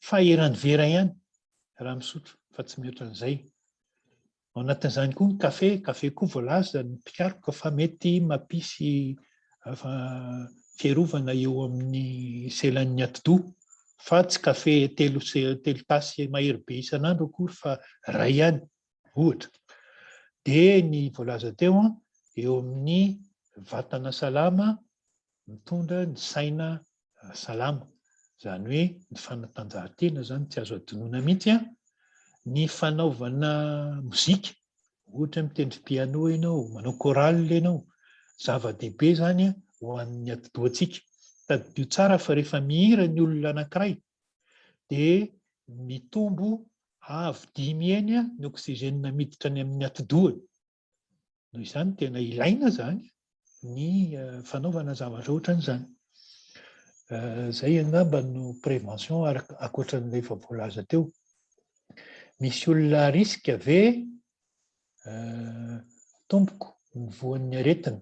Speaker 3: fa eran'ny vera ihany raha misotro fa tsy mihoatra an'izay. Ao anatin'izany koa ny kafe, kafe koa voalaza ny mpikaroka fa mety mampisy fiarovana eo amin'ny selan'ny atidoha fa tsy kafe telo telo tasy mahery be isan'andro akory fa iray ihany ohatra. Dia ny voalaza teo eo amin'ny vatana salama mitondra ny saina salama. Izany hoe ny fanatanjahantena izany tsy azo adinoina mihitsy an, ny fanaovana mozika, ohatra hoe mitendry piano ianao, manao chorale ianao, zava-dehibe izany ho an'ny atidohantsika. Tadidio tsara fa rehefa mihira ny olona anankiray dia mitombo avo dimy heny ny oxygène miditra any amin'ny atidohany. Noho izany tena ilaina izany ny fanaovana zavatra ohatran'izany. Izay angamba no prévention ankoatran'ilay efa voalaza teo. Misy olona à risque ve tompoko ny voan'ny aretina?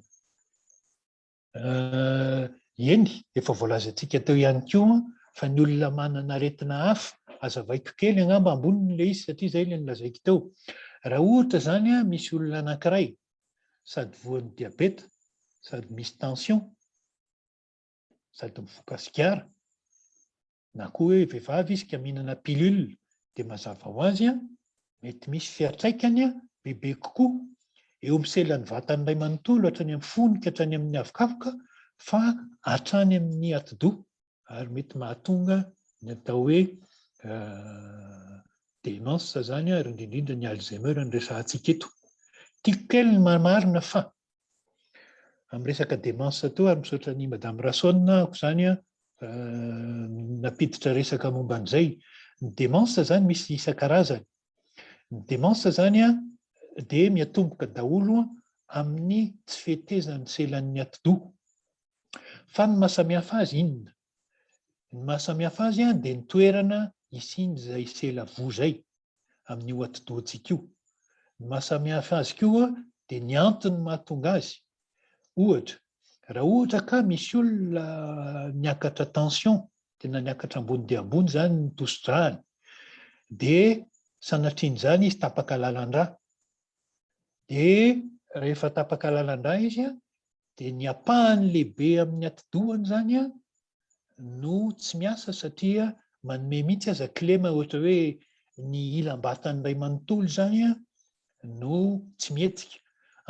Speaker 3: Eny, efa voalazantsika teo ihany koa fa ny olona manana aretina hafa, hazavaiko kely angamba amboniny ilay izy satria izay ilay nolazaiko teo. Raha ohatra izany misy olona anankiray sady voan'ny diabeta, sady misy tension, sady mifoka sigara, na koa hoe vehivavy izy ka mihinana pilule dia mazava ho azy mety misy fiantraikany bebe kokoa eo amin'ny selan'ny vatany iray manontolo hatrany amin'ny fony ka hatrany amin'ny avokavoka fa hatrany amin'ny atidoha ary mety mahatonga ny atao hoe démence zany ary indrindra indrindra ny Alzheimer no resahantsika eto. Tiako kely ny manamarina fa Amin'ny resaka démence teo ary misaotra an'i Madame Rasaona aho izany nampiditra resaka momba an'izay. Ny démence izany misy isan-karazany. Ny démence izany dia miatomboka daholo amin'ny tsy fetezan'ny selan'ny atidoha. Fa ny mahasamihafa azy inona? Ny mahasamihafa azy dia ny toerana isian'izay sela voa izay. amin'io atidohantsika io. Ny mahasamihafa azy koa dia ny antony mahatonga azy. Ohatra, raha ohatra ka misy olona niakatra tension, tena niakatra ambony dia ambony izany ny tosi-dràny, dia sanatrian'izany izy tapaka lalan-drà. Dia rehefa tapaka lalan-drà izy dia ny ampahany lehibe amin'ny atidohany izany no tsy miasa satria manome mihitsy aza kilema ohatra hoe ny ilam-batany iray manontolo izany no tsy mihetsika.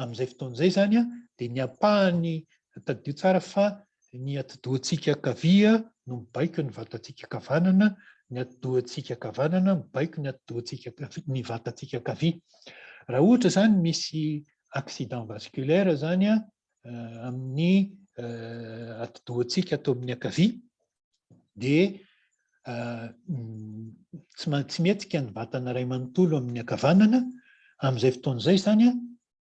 Speaker 3: Amin'izay fotoana izay izany dia ny ampahany, tadidio tsara fa ny atidohantsika ankavia no mibaiko ny vatantsika ankavanana, ny atidohantsika ankavanana mibaiko ny atidohantsika ny vatantsika ankavia. Raha ohatra izany misy accident vasculaire izany amin'ny atidohantsika ato amin'ny ankavia dia tsy tsy mihetsika ny vatana iray manontolo amin'ny ankavanana. Amin'izay fotoana izay izany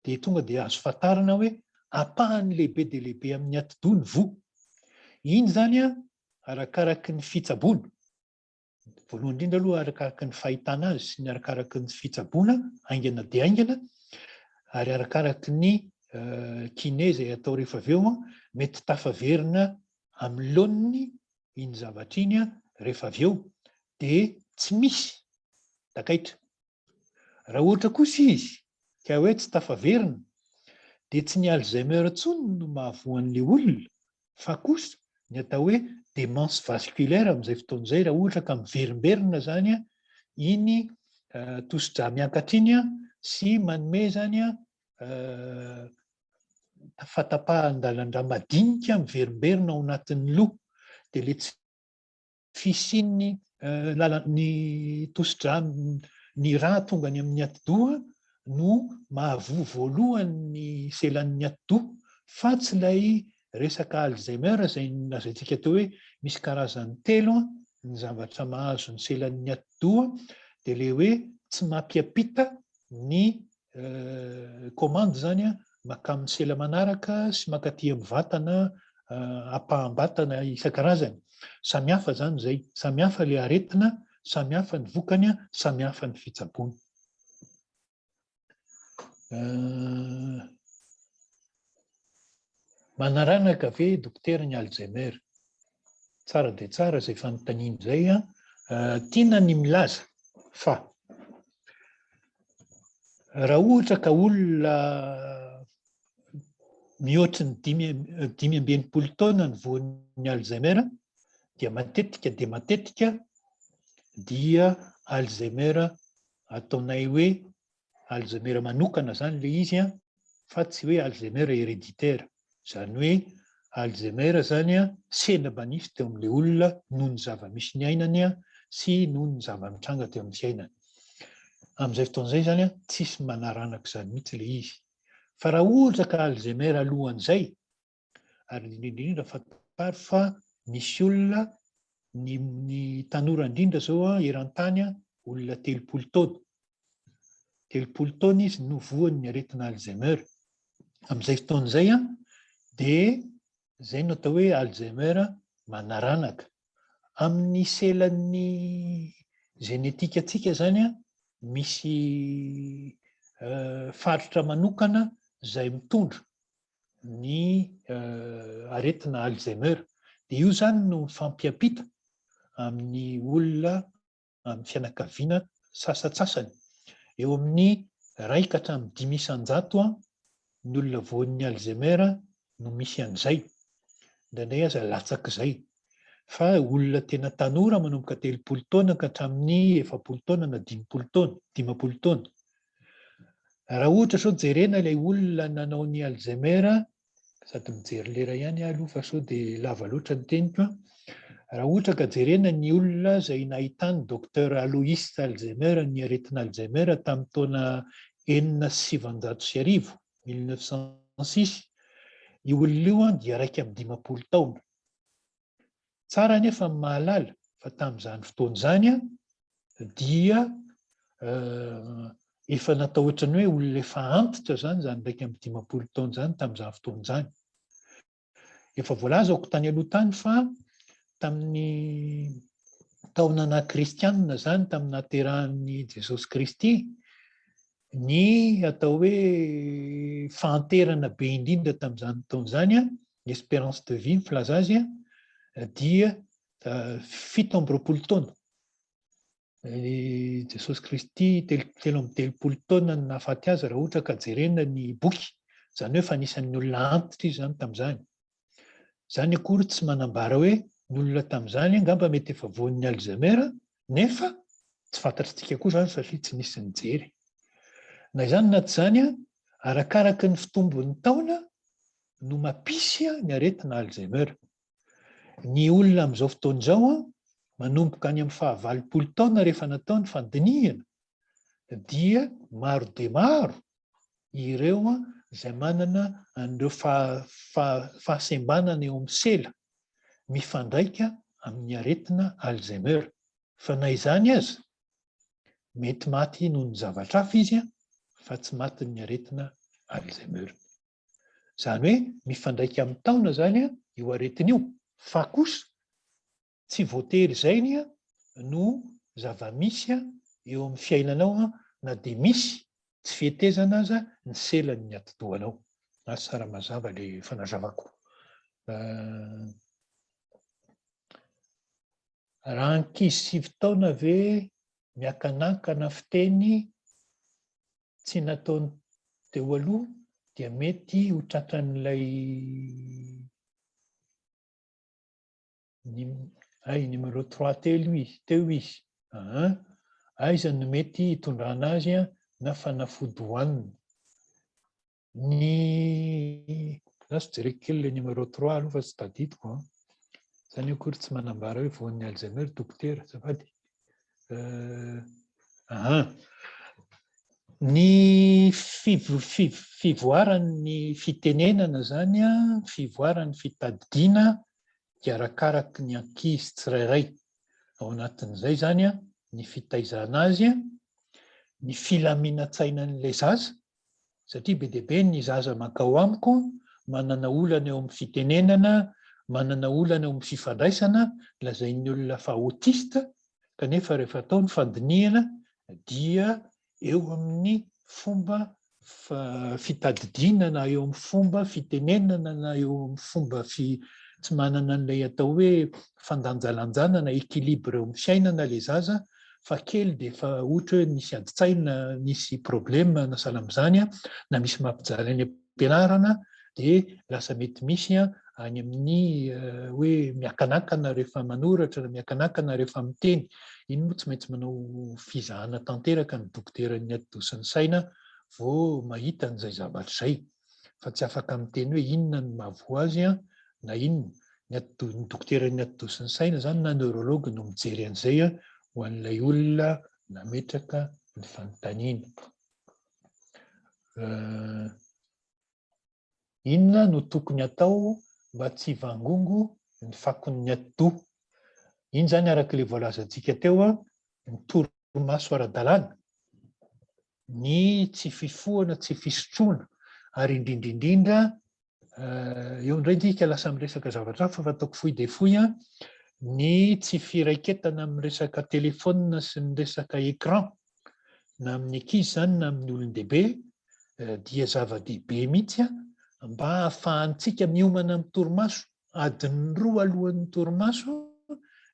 Speaker 3: dia tonga dia azo fantarina hoe ampahany lehibe dia lehibe amin'ny atidoha ny voa. Iny izany arakaraky ny fitsaboana. Voalohany indrindra aloha arakaraky ny fahitana azy sy ny arakaraky ny fitsaboana haingana dia haingana ary arakaraky ny kiné izay atao rehefa avy eo, mety tafaverina amin'ny laoniny iny zavatra iny rehefa avy eo dia tsy misy takaitra. Raha ohatra kosa izy ka hoe tsy tafaverina dia tsy ny Alzheimer intsony no mahavoa an'ilay olona fa kosa ny atao hoe démence vasculaire amin'izay fotoana izay raha ohatra ka miverimberina izany iny tosi-drà miakatra iny sy manome izany fahatapahan-dalan-drà madinika miverimberina ao anatin'ny loha dia ilay tsy fisian'ny lalan'ny tosi-drà ny rà tonga any amin'ny atidoha no mahavoa voalohany ny selan'ny atidoha fa tsy ilay resaka Alzheimer izay nolazaintsika teo hoe misy karazany telo ny zavatra mahazo ny selan'ny atidoha dia ilay hoe tsy mampiampita ny commande izany mankamin'ny sela manaraka sy mankaty amin'ny vatana ampaham-batana isan-karazany. Samy hafa izany izay, samy hafa ilay aretina samy hafa ny vokany, samy hafa ny fitsaboana. Manaranaka ve dokotera ny Alzheimer? Tsara dia tsara izay fanontaniana izay. Tiana ny milaza fa raha ohatra ka olona mihoatry ny 65 taona ny voan'ny Alzheimer dia matetika dia matetika dia Alzheimer ataonay hoe Alzheimer manokana izany ilay izy an, fa tsy hoe Alzheimer héréditaire. Izany hoe Alzheimer izany an, sendra mba nisy teo amin'ilay olona noho ny zava-misy niainany sy noho ny zava-nitranga teo amin'ny fiainany. Amin'izay fotoana izay izany an, tsisy manaranaka izany mihitsy ilay izy. Fa raha ohatra ka Alzheimer alohan'izay, ary indrindra indrindra fantaro fa misy olona ny ny tanora indrindra zao a eran-tany a olona 30 taona 30 taona izy no voan'ny aretina Alzheimer amin'izay fotoana izay a dia izay no atao hoe Alzheimer manaranaka amin'ny selan'ny genetika antsika zany a misy faritra manokana izay mitondra ny aretina Alzheimer. Dia io izany no mifampiampita amin'ny olona amin'ny fianakaviana sasantsasany. Eo amin'ny iray ka hatramin'ny 5% ny olona voan'ny Alzheimer no misy an'izay. Indraindray aza latsak'izay. Fa olona tena tanora manomboka 30 taona ka hatramin'ny 40 taona na 50 taona, 50 taona. Raha ohatra sao jerena ilay olona nanao ny Alzheimer, sady mijery lera ihany aho aloha fa sao dia lava loatra ny teniko an. Raha ohatra ka jerena ny olona izay nahitan'ny Docteur Alois Alzheimer ny aretina Alzheimer tamin'ny taona 1906, 1906, io olona io dia 51 taona. Tsara anefa ny mahalala fa tamin'izany fotoana izany dia efa natao ohatran'ny hoe olona efa antitra izany izany 51 taona izany tamin'izany fotoana izany. Efa voalazako tany aloha tany fa tamin'ny taona naha kristianina izany, tamin'ny nahaterahan'i Jesosy Kristy, ny atao hoe fahanterana be indrindra tamin'izany taona izany, ny espérance de vie ny filaza azy, dia 27 taona. I Jesosy Kristy 33 taona no nahafaty azy raha ohatra ka jerena ny boky, izany hoe efa anisan'ny olona antitra izy izany tamin'izany. Izany akory tsy manambara hoe ny olona tamin'izany angamba mety efa voan'ny Alzheimer nefa tsy fantatr'tsika koa izany satria tsy nisy nijery. Na izany na tsy izany, arakaraky ny fitombon'ny taona no mampisy ny aretina Alzheimer. Ny olona amin'izao fotoana izao, manomboka any amin'ny faha 80 taona rehefa natao ny fandinihana dia maro dia maro ireo izay manana an'ireo fahasembanana eo amin'ny sela mifandraika amin'ny aretina Alzheimer. Fa na izany aza, mety maty noho ny zavatra hafa izy fa tsy matin'ny aretina Alzheimer. Izany hoe mifandraika amin'ny taona izany io aretina io, fa kosa Tsy voatery izay anie no zava-misy eo amin'ny fiainanao na dia misy tsy fihetezana aza ny selan'ny atidohanao. Asa raha mazava ilay fanazavako. Raha ankizy 9 taona ve miakanankana fiteny tsy nataony teo aloha dia mety ho tratran'ilay Hay, numéro trois telo izy, teo izy. Aa, aiza no mety hitondrana azy na fanafody hohanina? Ny, lasa jereko kely le numéro trois aloha fa tsy tadidiko an. Zany akory tsy manambara hoe voan'ny Alzheimer dokotera, azafady. Aa. Ny fivoaran'ny fitenenana zany an, fivoaran'ny fitadidiana dia arakaraky ny ankizy tsirairay. Ao anatin'izay izany ny fitaizana azy, ny filaminan-tsainan'ilay zaza, satria be dia be ny zaza mankao amiko manana olana eo amin'ny fitenenana, manana olana eo amin'ny fifandraisana, lazain'ny olona fa autiste, Kanefa rehefa atao ny fandinihana dia eo amin'ny fomba fitadidiana na eo amin'ny fomba fitenenana na eo amin'ny fomba fi tsy manana an'ilay atao hoe fandanjalanjana na équilibre eo amin'ny fiainana ilay zaza fa kely dia efa ohatra hoe nisy adin-tsaina, nisy problème na sahala amin'izany na misy mampijaly any am-pianarana dia lasa mety misy any amin'ny hoe miakanakana rehefa manoratra na miakanakana rehefa miteny. Iny moa tsy maintsy manao fizahana tanteraka ny dokoteran'ny atidoha sy ny saina vao mahita an'izay zavatra izay fa tsy afaka miteny hoe inona no mahavoa azy na inona. Ny atidoha, ny dokoteran'ny atidoha sy ny saina izany na neurologue no mijery an'izay ho an'ilay olona nametraka ny fanontaniana. Inona no tokony atao mba tsy hivangongo ny fakon'ny atidoha? Iny izany araka ilay voalazantsika teo, ny torimaso ara-dalàna, ny tsy fifohana, tsy fisotroana, ary indrindra indrindra, eo indray tsika lasa miresaka zavatra hafa fa ataoko fohy dia fohy, ny tsy firaiketana amin'ny resaka telefaonina sy ny resaka écran, na amin'ny ankizy izany na amin'ny olon-dehibe, dia zava-dehibe mihitsy mba hahafahantsika miomana amin'ny torimaso, adiny roa alohan'ny torimaso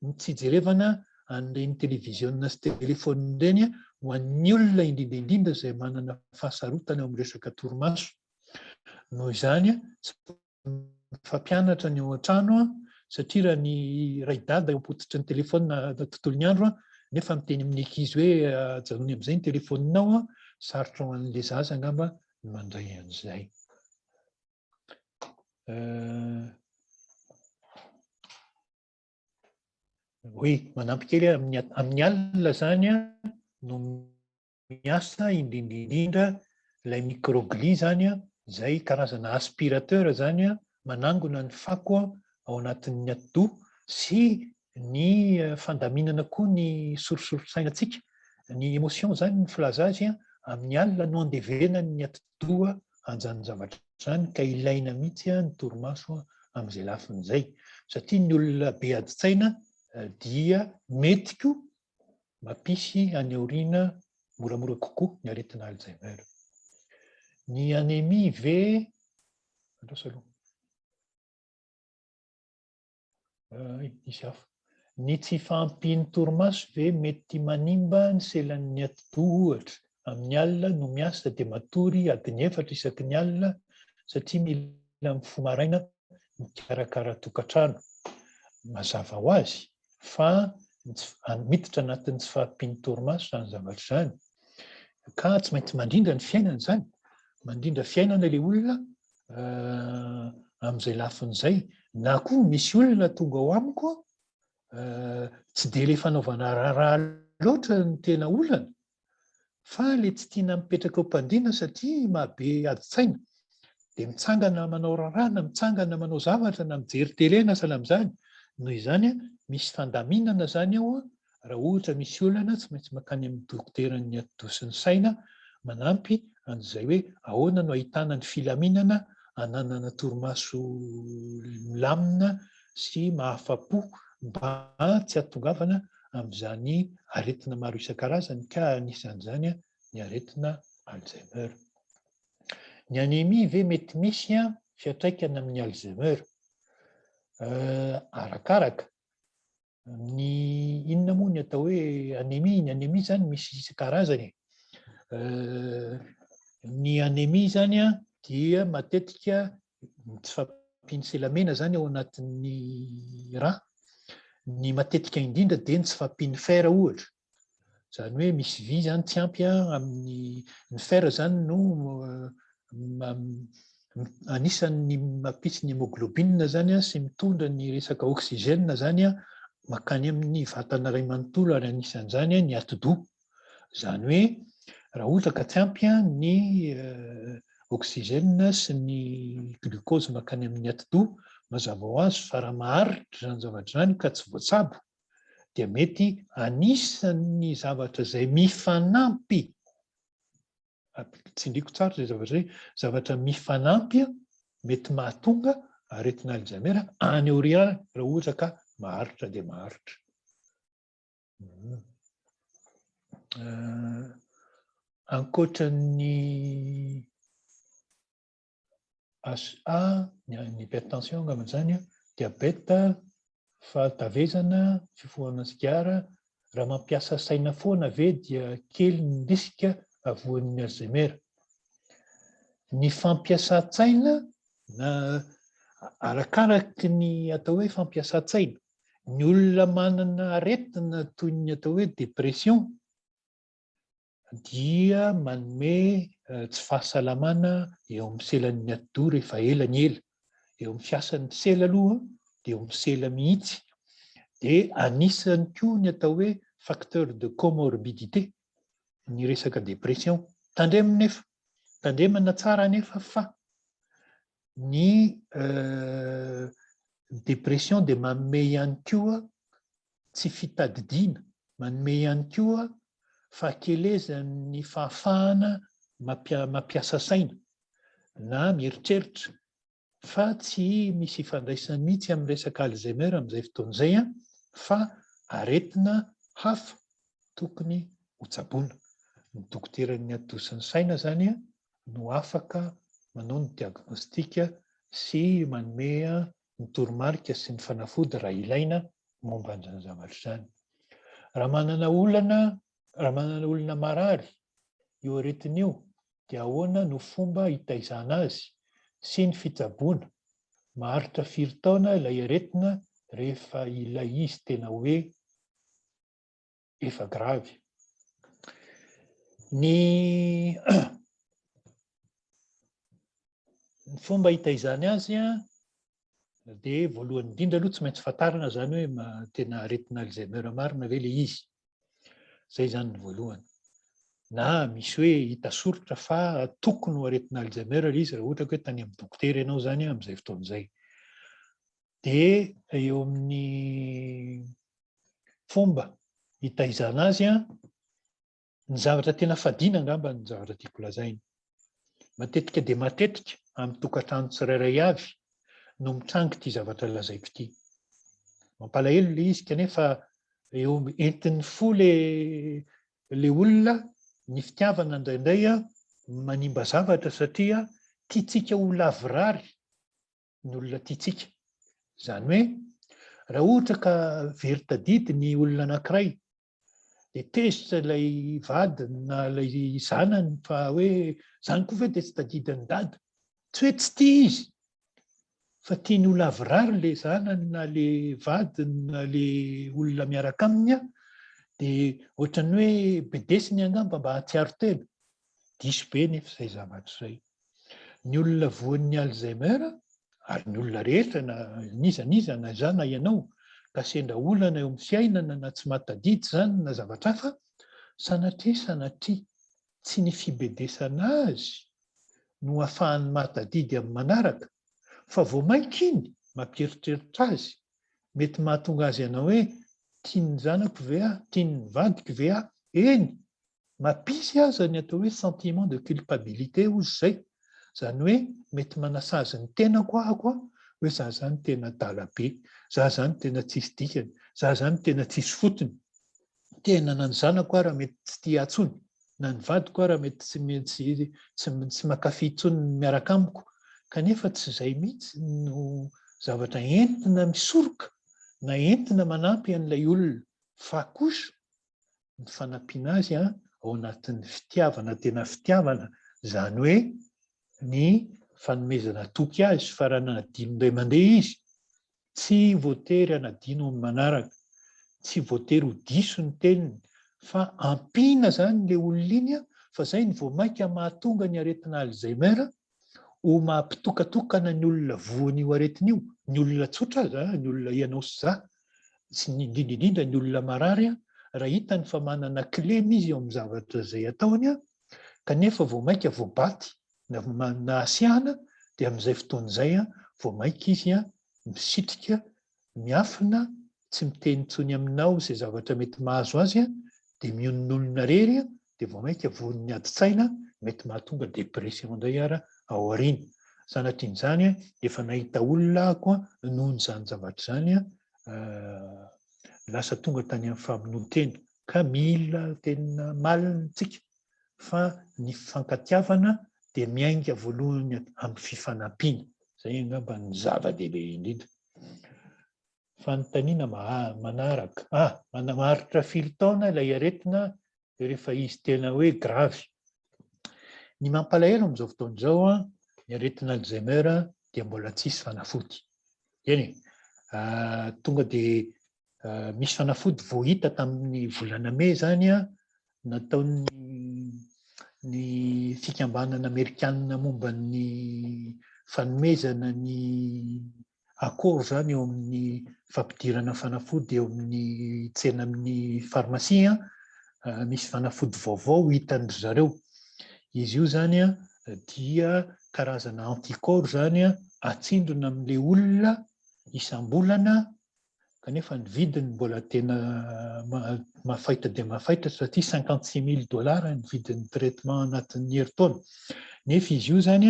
Speaker 3: ny tsy hijerevana an'ireny televiziona sy telefaonina ireny ho an'ny olona indrindra indrindra izay manana fahasarotana eo amin'ny resaka torimaso. Noho izany, tsy mifampianatra ny ao an-trano satria raha ny ray dada eo am-pototry ny telefaonina tontolon'ny andro nefa miteny amin'ny ankizy hoe ajanony amin'izay ny telefaoninao, sarotra ho an'ilay zaza angamba ny mandray an'izay. Oui, manampy kely amin'ny amin'ny alina izany no miasa indrindra indrindra ilay microglie izany izay karazana aspirateur izany manangona ny fako ao anatin'ny atidoha sy ny fandaminana koa ny sorisorin-tsainantsika, ny émotion izany ny filaza azy amin'ny alina no andevenan'ny atidoha an'izany zavatra izany ka ilaina mihitsy ny torimaso amin'izay lafiny izay satria ny olona be adin-tsaina dia mety koa mampisy any aoriana moramora kokoa ny aretina Alzheimer. Ny anémie ve, andraso aloha. Misy hafa. Ny tsy fahampian'ny torimaso ve mety manimba ny selan'ny atidoha ohatra? Amin'ny alina no miasa dia matory adiny efatra isaky ny alina satria mila mifoha maraina mikarakara tokantrano. Mazava ho azy fa miditra anatin'ny tsy fahampian'ny torimaso izany zavatra izany. Ka tsy maintsy mandrindra ny fiainana izany. Mandrindra fiainana ilay olona amin'izay lafiny izay. Na koa misy olona tonga ao amiko tsy dia ilay fanaovana raharaha loatra no tena olana fa ilay tsy tiana mipetraka eo am-pandriana satria mahabe adin-tsaina. Dia mitsangana manao raharaha na mitsangana manao zavatra na mijery télé na sahala amin'izany. Noho izany, misy fandaminana izany ao Raha ohatra misy olana tsy maintsy mankany amin'ny dokoteran'ny atidoha sy ny saina manampy an'izay hoe ahoana no ahitana ny filaminana ananana torimaso milamina sy mahafa-po mba tsy hahatongavana amin'izany aretina maro isan-karazany ka anisan'izany ny aretina Alzheimer. Ny anémie ve mety misy fiantraikany amin'ny Alzheimer? Arakaraka. Ny inona moa ny atao hoe anémie? Ny anémie zany misy isan-karazany e. Ny anémie zany dia matetika ny tsy fahampian'ny selamena zany ao anatin'ny rà. Ny matetika indrindra dia ny tsy fahampian'ny fer ohatra. Izany hoe misy vy zany tsy ampy amin'ny ny fer zany no anisan'ny mampisy ny hémoglobine zany sy mitondra ny resaka oxygène zany mankany amin'ny vatana iray manontolo ary anisan'izany ny atidoha. Izany hoe raha ohatra ka tsy ampy ny oxygène sy ny glucose mankany amin'ny atidoha, mazava ho azy fa raha maharitra izany zavatra izany ka tsy voatsabo dia mety anisan'ny zavatra izay mifanampy, tsindriko tsara izay zavatra izay, zavatra mifanampy mety mahatonga aretina Alzheimer any aoriana raha ohatra ka maharitra dia maharitra. Ankoatra ny HA, ny hypertension angamba izany, diabeta, fahatavezana, fifohana sigara, raha mampiasa saina foana ve dia kely ny risque havoan'ny Alzheimer? Ny fampiasan-tsaina na arakaraky ny atao hoe fampiasan-tsaina, ny olona manana aretina toy ny atao hoe dépression dia manome tsy fahasalamana eo amin'ny selan'ny atidoha rehefa ela ny ela. Eo amin'ny fiasan'ny sela aloha dia eo amin'ny sela mihitsy. Dia anisany koa ny atao hoe facteur de comorbidité ny resaka dépression. Tandremo nefa, tandremana tsara nefa fa ny dépression dia manome ihany koa tsy fitadidiana, manome ihany koa fahakelezan'ny fahafahana mampiasa saina na mieritreritra fa tsy misy ifandraisany mihitsy amin'ny resaka Alzheimer amin'izay fotoana izay fa aretina hafa tokony hotsaboina. Ny dokoteran'ny atidoha sy ny saina izany no afaka manao ny diagnostic sy manome ny toromarika sy ny fanafody raha ilaina momba an'izany zavatra izany. Raha manana olana, raha manana olona marary io aretina io dia ahoana no fomba hitaizana azy sy ny fitsaboana? Maharitra firy taona ilay aretina rehefa ilay izy tena hoe efa grave. Ny ny fomba hitaizany azy dia voalohany indrindra aloha tsy maintsy fantarina izany hoe tena aretina Alzheimer marina ve ilay izy. Izay izany ny voalohany. Na misy hoe hita soritra fa tokony ho aretina Alzheimer ilay izy raha ohatra ka hoe tany amin'ny dokotera ianao izany amin'izay fotoana izay. Dia eo amin'ny fomba hitaizana azy an, ny zavatra tena fadiana angamba ny zavatra tiako lazaina. Matetika dia matetika amin'ny tokantrano tsirairay avy no mitranga ity zavatra lazaiko ity. Mampalahelo ilay izy kanefa eo entin'ny fo le le olona ny fitiavana indraindray manimba zavatra satria tiantsika ho lavorary ny olona tiantsika. Izany hoe, raha ohatra ka very tadidy ny olona anankiray, dia tezitra ilay vadiny na ilay zanany fa hoe izany koa ve dia tsy tadidin'i dada? Tsy hoe tsy tia izy, fa tiany ho lavorary ilay zanany na ilay vadiny na ilay olona miaraka aminy, dia ohatran'ny hoe bedesiny angamba mba hahatsiaro tena. Diso be nefa izay zavatra izay. Ny olona voan'ny Alzheimer, ary ny olona rehetra na n'iza n'iza na izaho na ianao, ka sendra olana eo amin'ny fiainana na tsy mahatadidy izany na zavatra hafa, sanatria sanatria tsy ny fibedesana azy no ahafahany mahatadidy amin'ny manaraka fa vao mainka iny mampieritreritra azy, mety mahatonga azy hanao hoe tian'ny zanako ve aho, tian'ny vadiko ve aho, eny Mampisy aza ny atao hoe sentiment de culpabilité hozy izay, izany hoe mety manasazy ny tenako ahako hoe za zany tena adala be, za zany tena tsisy dikany, za zany tena tsisy fotony, tena na ny zanako ara mety tsy tia ahy tsony, na ny vadiko ara mety tsy tsy tsy mankafy intsony ny miaraka amiko, kanefa tsy izay mihitsy no zavatra entina misoroka na entina manampy an'ilay olona fa kosa ny fanampiana azy ao anatin'ny fitiavana tena fitiavana, izany hoe ny fanomezana toky azy fa raha nanadino indray mandeha izy, tsy voatery hanadino amin'ny manaraka, tsy voatery ho diso ny teniny fa ampiana izany ilay olona iny fa izay no vao mainka mahatonga ny aretina Alzheimer ho mampitokatokana ny olona voan'io aretina io, ny olona tsotra aza, ny olona ianao sy za, sy ny indrindra indrindra ny olona marary, raha hitany fa manana kilema izy eo amin'ny zavatra izay ataony, kanefa vao mainka voabaty na na hasiahana, dia amin'izay fotoana izay vao mainka izy misitrika miafina tsy miteny intsony aminao izay zavatra mety mahazo azy dia mionononona irery dia vao mainka voan'ny adin-tsaina mety mahatonga dépression indray ara ao aoriana. Sanatrian'izany efa nahita olona ahako nohon'izany zavatra izany. lasa tonga tany amin'ny famonoan-tena. Ka mila tena malina tsika fa ny fifankatiavana dia miainga voalohany amin'ny fifanampiana. Izay angamba ny zava-dehibe indrindra. Fanontaniana manaraka. Ah, maharitra firy taona ilay aretina rehefa izy tena hoe grave? Ny mampalahelo amin'izao fotoana izao, ny aretina Alzheimer dia mbola tsisy fanafody. Eny e, tonga dia misy fanafody vao hita tamin'ny volana mey izany nataon'ny ny fikambanana amerikanina momba ny fanomezana ny accord izany eo amin'ny fampidirana fanafody eo amin'ny tsena amin'ny farmasia, misy fanafody vaovao hitan-dry zareo. Izy io izany dia karazana anticorps izany atsindrona amin'ilay olona isam-bolana kanefa ny vidiny mbola tena mafaitra dia mafaitra satria 56 000 dollars ny vidin'ny traitement anatin'ny herintaona. Nefa izy io izany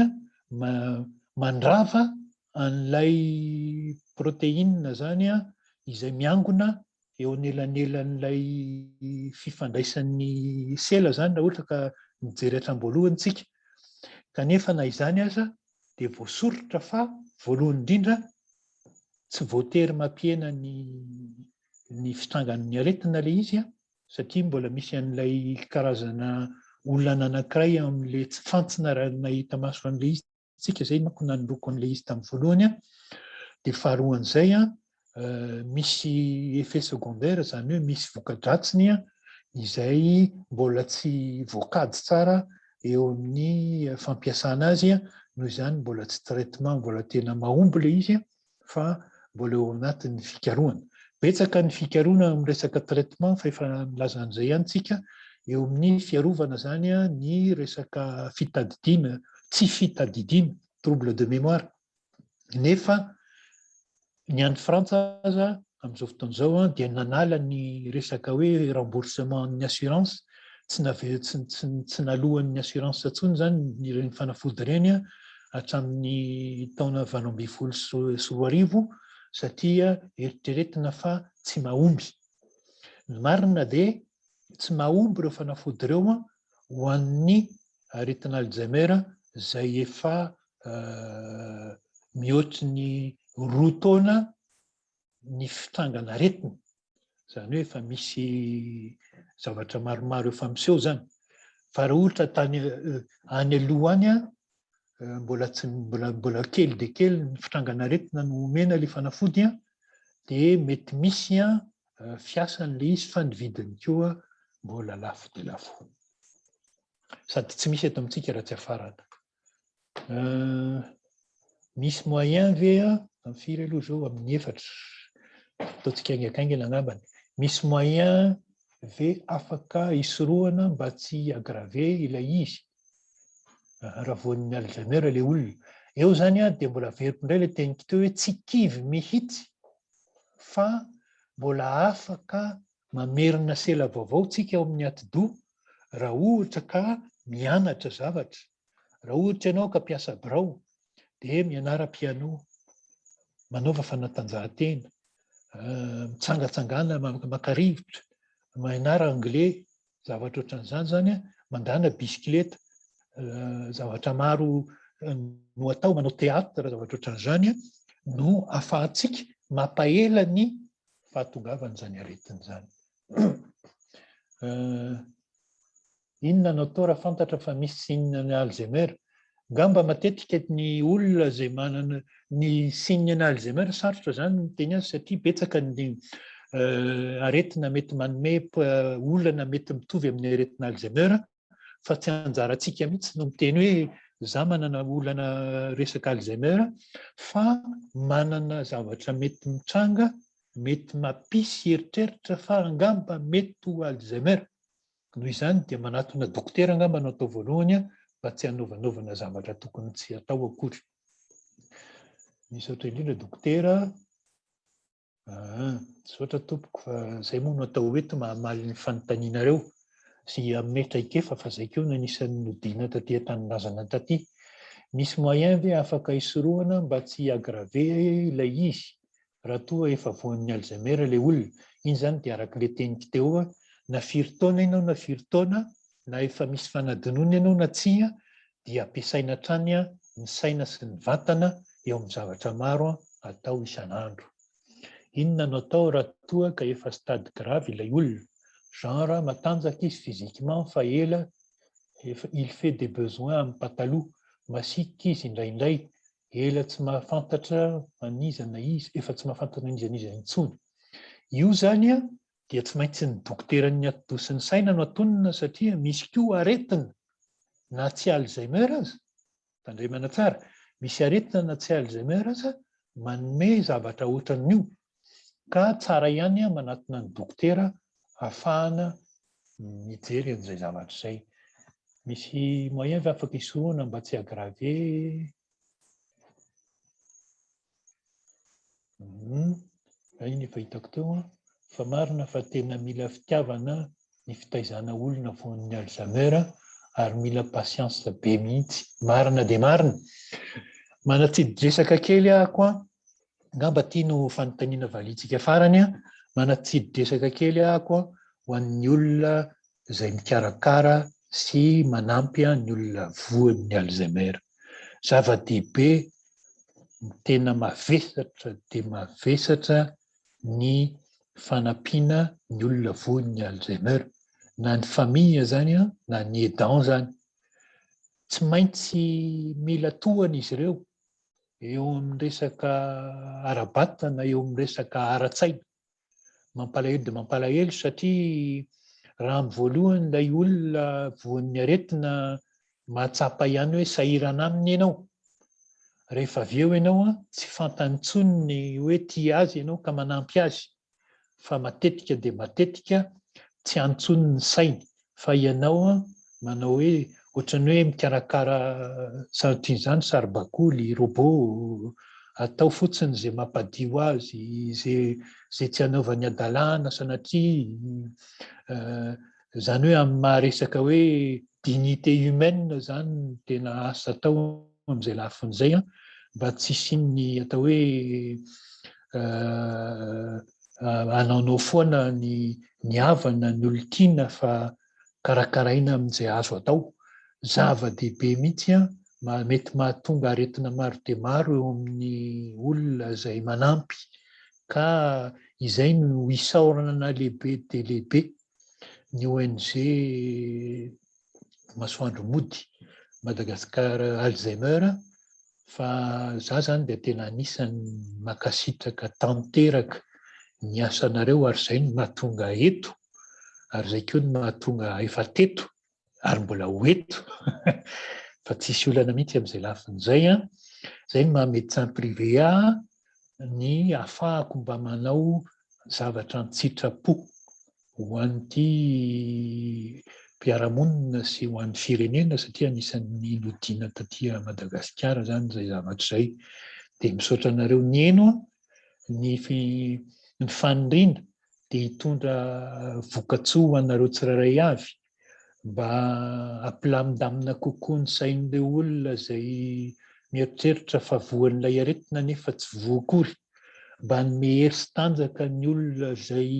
Speaker 3: mandrava an'ilay protéine izany izay miangona eo anelanelan'ilay fifandraisan'ny sela izany raha ohatra ka mijery hatramin'ny voalohany tsika. Kanefa na izany aza dia voasoritra fa voalohany indrindra tsy voatery mampihena ny ny fitrangan'ny aretina ilay izy satria mbola misy an'ilay karazana olana anankiray amin'ilay tsy fantsona raha nahita maso an'ilay izy tsika, izay manko nanondroko an'ilay izy tamin'ny voalohany. Dia faharoan'izay, misy effet secondaire, izany hoe misy voka-dratsiny izay mbola tsy voakajy tsara eo amin'ny fampiasana azy. Noho izany mbola tsy traitement mbola tena mahomby ilay izy fa mbola eo anatin'ny fikarohana. Betsaka ny fikarohana amin'ny resaka traitement fa efa nilaza an'izay ihany tsika eo amin'ny fiarovana izany ny resaka fitadidiana, tsy fitadidiana, trouble de mémoire. Nefa ny any Frantsa aza amin'izao fotoana izao dia nanala ny resaka hoe remboursement ny assurance, tsy nave, tsy, tsy, tsy naloan'ny assurance intsony izany ireny fanafody ireny hatramin'ny taona 2018 satria eritreretina fa tsy mahomby. Ny marina dia tsy mahomby ireo fanafody ireo ho an'ny aretina Alzheimer izay efa mihoatry ny 2 taona ny fitrangan'aretina. Izany hoe efa misy zavatra maromaro efa miseho izany. Fa raha ohatra tany any aloha any, mbola tsy mbola mbola kely dia kely ny fitrangan'aretina no omena ilay fanafody, dia mety misy fiasany ilay izy fa ny vidiny koa mbola lafo dia lafo. Sady tsy misy eto amintsika raha tsy afarana. Misy moyen ve amin'ny firy aloha izao? Amin'ny 4. Ataontsika haingankaingana angambany. Misy moyen ve afaka hisorohana mba tsy hi-aggraver ilay izy? Raha voan'ny Alzheimer ilay olona. Eo izany dia mbola averiko indray ilay teniko teo hoe tsy kivy mihitsy fa mbola afaka mamerina sela vaovao tsika ao amin'ny atidoha raha ohatra ka mianatra zavatra. Raha ohatra ianao ka mpiasa birao dia mianara piano, manaova fanatanjahantena, mitsangatsangana maka rivotra, mianara anglais, zavatra ohatran'izany izany, mandana bisikileta, zavatra maro no atao, manao théâtre, zavatra ohatran'izany no ahafahantsika mampahela ny fahatongavan'izany aretina izany. Inona no atao raha fantatra fa misy signe ny Alzheimer? Ngamba matetika ny olona izay manana ny signe ny Alzheimer, sarotra izany ny miteny azy satria betsaka ny aretina mety manome olana mety mitovy amin'ny aretina Alzheimer, fa tsy anjarantsika mihitsy no miteny hoe za manana olana resaka Alzheimer, fa manana zavatra mety mitranga, mety mampisy eritreritra fa angamba mety ho Alzheimer. Noho izany dia manatona dokotera angamba no atao voalohany mba tsy hanaovanaovana zavatra tokony tsy atao akory. Misaotra indrindra dokotera. Misaotra tompoko fa izay moa no atao eto mahamaly ny fanontanianareo sy hanome traikefa fa izay koa no anisan'ny nodiana taty an-tanindrazana taty. Misy moyen ve afaka hisorohana mba tsy hi-aggraver ilay izy? raha toa efa voan'ny Alzheimer ilay olona? Iny izany dia araka ilay teniko teo hoe na firy taona ianao na firy taona, na efa misy fanadinoana ianao na tsia, dia ampiasaina hatrany ny saina sy ny vatana eo amin'ny zavatra maro atao isan'andro. Inona no atao raha toa ka efa stade grave ilay olona? Genre matanjaka izy physiquement fa ela efa il fait des besoins amin'ny pataloha, masiaka izy indraindray, ela tsy mahafantatra an'iza na iza, efa tsy mahafantatra an'iza n'iza intsony. Io zany dia tsy maintsy ny dokoteran'ny atidoha sy ny saina no atonina satria misy koa aretina na tsy Alzheimer aza, tandremana tsara, misy aretina na tsy Alzheimer aza manome zavatra ohatran'io ka tsara ihany manatona ny dokotera ahafahana mijery an'izay zavatra izay. Misy moyen ve afaka hisorohana mba tsy aggraver? Iny efa hitako teo an. Fa marina fa tena mila fitiavana ny fitaizana olona voan'ny Alzheimer ary mila patience be mihitsy. Marina dia marina. Manatsidi-dresaka kely ahako an. Angamba ity no fanontaniana valiantsika farany an. Manatsidi-dresaka kely ahako an ho an'ny olona izay mikarakara sy manampy ny olona voan'ny Alzheimer. Zava-dehibe tena mavesatra dia mavesatra ny fanampiana ny olona voan'ny Alzheimer, na ny famille izany na ny aidant izany. Tsy maintsy mila tohana izy ireo eo amin'ny resaka ara-batana, eo amin'ny resaka ara-tsaina. Mampalahelo dia mampalahelo satria raha amin'ny voalohany ilay olona voan'ny aretina mahatsapa ihany hoe sahirana aminy ianao. Rehefa avy eo ianao tsy fantany intsony ny hoe tia azy ianao ka manampy azy fa matetika dia matetika tsy any intsony ny sainy fa ianao manao hoe ohatran'ny hoe mikarakara sanatria izany saribakoly, robot, atao fotsiny izay mampadio azy, izay izay tsy hanaovany hadalana sanatria, izany hoe amin'ny maha resaka hoe dignité humaine izany no tena asa atao amin'izay lafiny izay mba tsy hisian'ny atao hoe hanaonao foana ny ny havana, ny olon-tiana fa karakaraina amin'izay azo atao. Zava-dehibe mihitsy mety mahatonga aretina maro dia maro eo amin'ny olona izay manampy ka izay no isaorana lehibe dia lehibe ny ONG Masoandro Mody, Madagascar Alzheimer, fa za zany dia tena anisan'ny mankasitraka tanteraka ny asanareo ary izay no mahatonga eto ary izay koa no mahatonga efa teto ary mbola ho eto fa tsisy olana mihitsy amin'izay lafiny izay an. Izay no maha médecin privé ahy ny ahafahako mba manao zavatra an-tsitrapo ho an'ity mpiara-monina sy ho an'ny firenena satria anisan'ny nodiana taty Madagasikara izany izay zavatra izay. Dia misaotra anareo nihaino ny ny faniriana dia hitondra vokatsoa ho anareo tsirairay avy mba hampilamindamina kokoa ny sain'ireo olona izay mieritreritra fa voan'ilay aretina nefa tsy voa akory, mba hanome hery sy tanjaka ny olona izay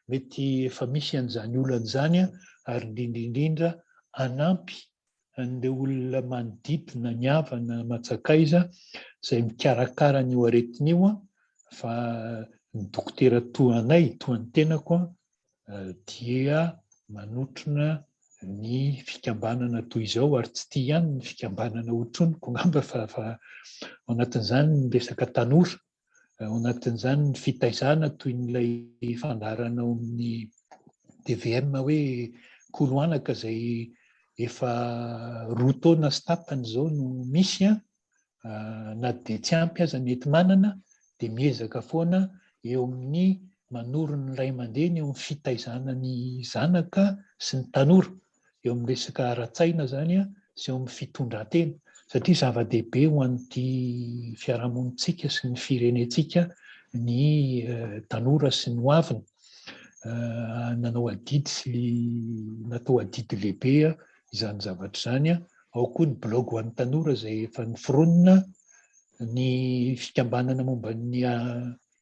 Speaker 3: mety efa misy an'izany olana izany ary indrindra indrindra hanampy an'ireo olona manodidina ny havana aman-tsakaiza izay mikarakara an'io aretina io fa ny dokotera toa anay, toa ny tenako dia manotrona ny fikambanana toy izao ary tsy ity ihany ny fikambanana hotroniko angamba fa fa ao anatin'izany ny resaka tanora, ao anatin'izany ny fitaizana toy n'ilay fandaharana ao amin'ny tvm hoe Kolo Anaka izay efa roa taona sy tapany izao no misy an, na dia tsy ampy aza ny enti-manana dia miezaka foana eo amin'ny manoro ny ray aman-dreny eo amin'ny fitaizana ny zanaka sy ny tanora, eo amin'ny resaka ara-tsaina izany sy eo amin'ny fitondran-tena satria zava-dehibe ho an'ity fiarahamonintsika sy ny firenentsika ny tanora sy ny hoaviny. Nanao adidy sy natao adidy lehibe izany zavatra izany. Ao koa ny blaogy ho an'ny tanora izay efa noforonina, ny fikambanana momba ny.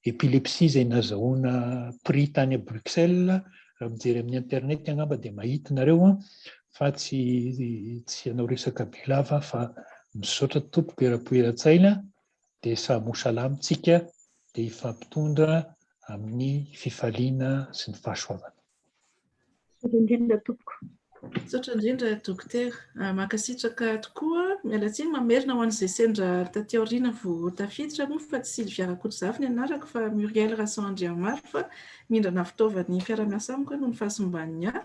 Speaker 3: épilepsie izay nazahoana prix tany Bruxelles. Raha mijery amin'ny internet angamba dia mahita nareo an, fa tsy hanao resaka be lava fa misaotra tompoko eram-po eran-tsaina, dia samy ho salama tsika, dia hifampitondra amin'ny fifaliana sy ny fahasoavana.
Speaker 2: Misaotra indrindra tompoko.
Speaker 1: Misaotra indrindra dokotera. Mankasitraka tokoa. Miala tsiny mamerina ho an'izay sendra taty aoriana vao tafiditra moa fa tsy Sylvia Rakotozafy ny anarako fa Muriel Rasoandriamaro, fa mindrana fitaovan'ny fiara-miasa amiko noho ny fahasimban'ny ahy,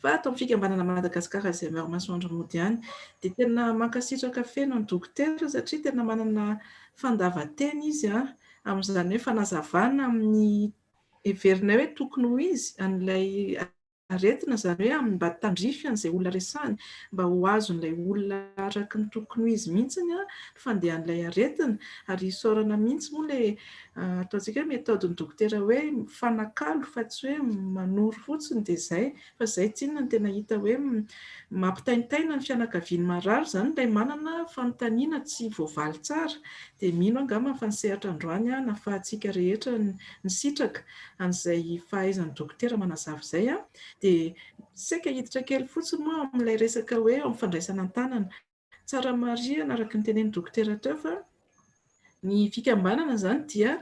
Speaker 1: fa atao amin'ny fikambanana Madagasikara Alzheimer Masoandro Mody ihany. Dia tena mankasitraka feno ny dokotera satria tena manana fandavan-tena izy amin'izany hoe fanazavana amin'ny heverinay hoe tokony ho izy an'ilay aretina, izany hoe amin'ny mba tandrify an'izay olona resahany, mba ho azon'ilay olona araka ny tokony ho izy mihitsy ny fandehan'ilay aretina. Ary isaorana mihitsy moa ilay ataontsika hoe méthode ny dokotera hoe mifanakalo fa tsy hoe manoro fotsiny dia izay, fa izay tsinona no tena hita hoe mampitaintaina ny fianakaviany marary izany ilay manana fanontaniana tsy voavaly tsara. Dia mino angamba fa ny sehatra androany nahafahantsika rehetra nisitraka an'izay fahaizan'ny dokotera manazava izay. Dia saika hiditra kely fotsiny moa amin'ilay resaka hoe amin'ny fandraisana an-tanana. Tsara marihana araka ny tenenin'ny dokotera teo fa ny fikambanana izany dia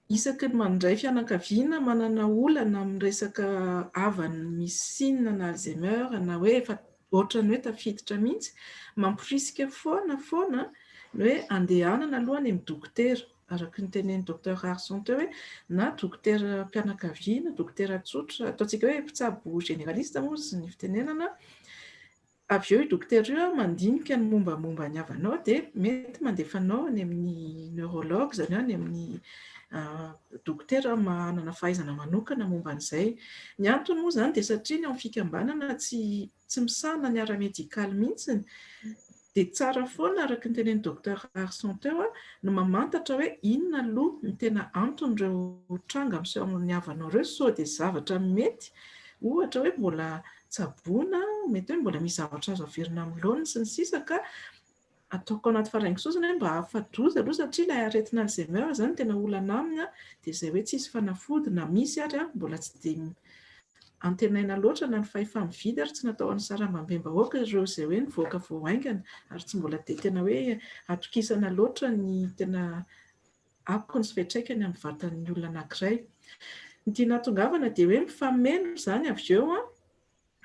Speaker 1: isaky ny mandray fianakaviana manana olana amin'ny resaka havany misy signe na Alzheimer na hoe efa ohatran'ny hoe tafiditra mihitsy, mamporisika foana foana ny hoe andehanana aloha any amin'ny dokotera, araka ny tenenin'ny docteur Arson teo hoe na dokotera mpianakaviana, dokotera tsotra, ataontsika hoe mpitsabo généraliste moa ny fitenenana. Avy eo io dokotera io mandinika ny mombamomba ny havanao, dia mety mandefa anao any amin'ny neurologue, izany hoe any amin'ny dokotera manana fahaizana manokana momba an'izay. Ny antony moa izany dia satria ny ao amin'ny fikambanana tsy misahana ny ara-medikaly mihitsy, dia tsara foana araka ny tenenin'ny docteur Arson teo no mamantatra hoe inona aloha ny tena anton'ireo tranga miseho amin'ny havanao ireo, sao dia zavatra mety ohatra hoe mbola tsaboina, mety hoe mbola misy zavatra azo averina amin'ny laoniny sy ny sisa, ka ataoko anaty faraingo sosony hoe mba afa-doza aloha, satria ilay aretina Alzheimer izany tena olana aminy dia izay hoe tsisy fanafody, na misy ary mbola tsy dia antenaina loatra na ny fahefa-mividy, ary tsy natao an'ny sarambabem-bahoaka ireo izay hoe nivoaka vao haingana, ary tsy mbola dia tena hoe atokisana loatra ny tena akony sy fiantraikany amin'ny vatan'ny olona anankiray. Ny tiana hahatongavana dia hoe mifameno izany avy eo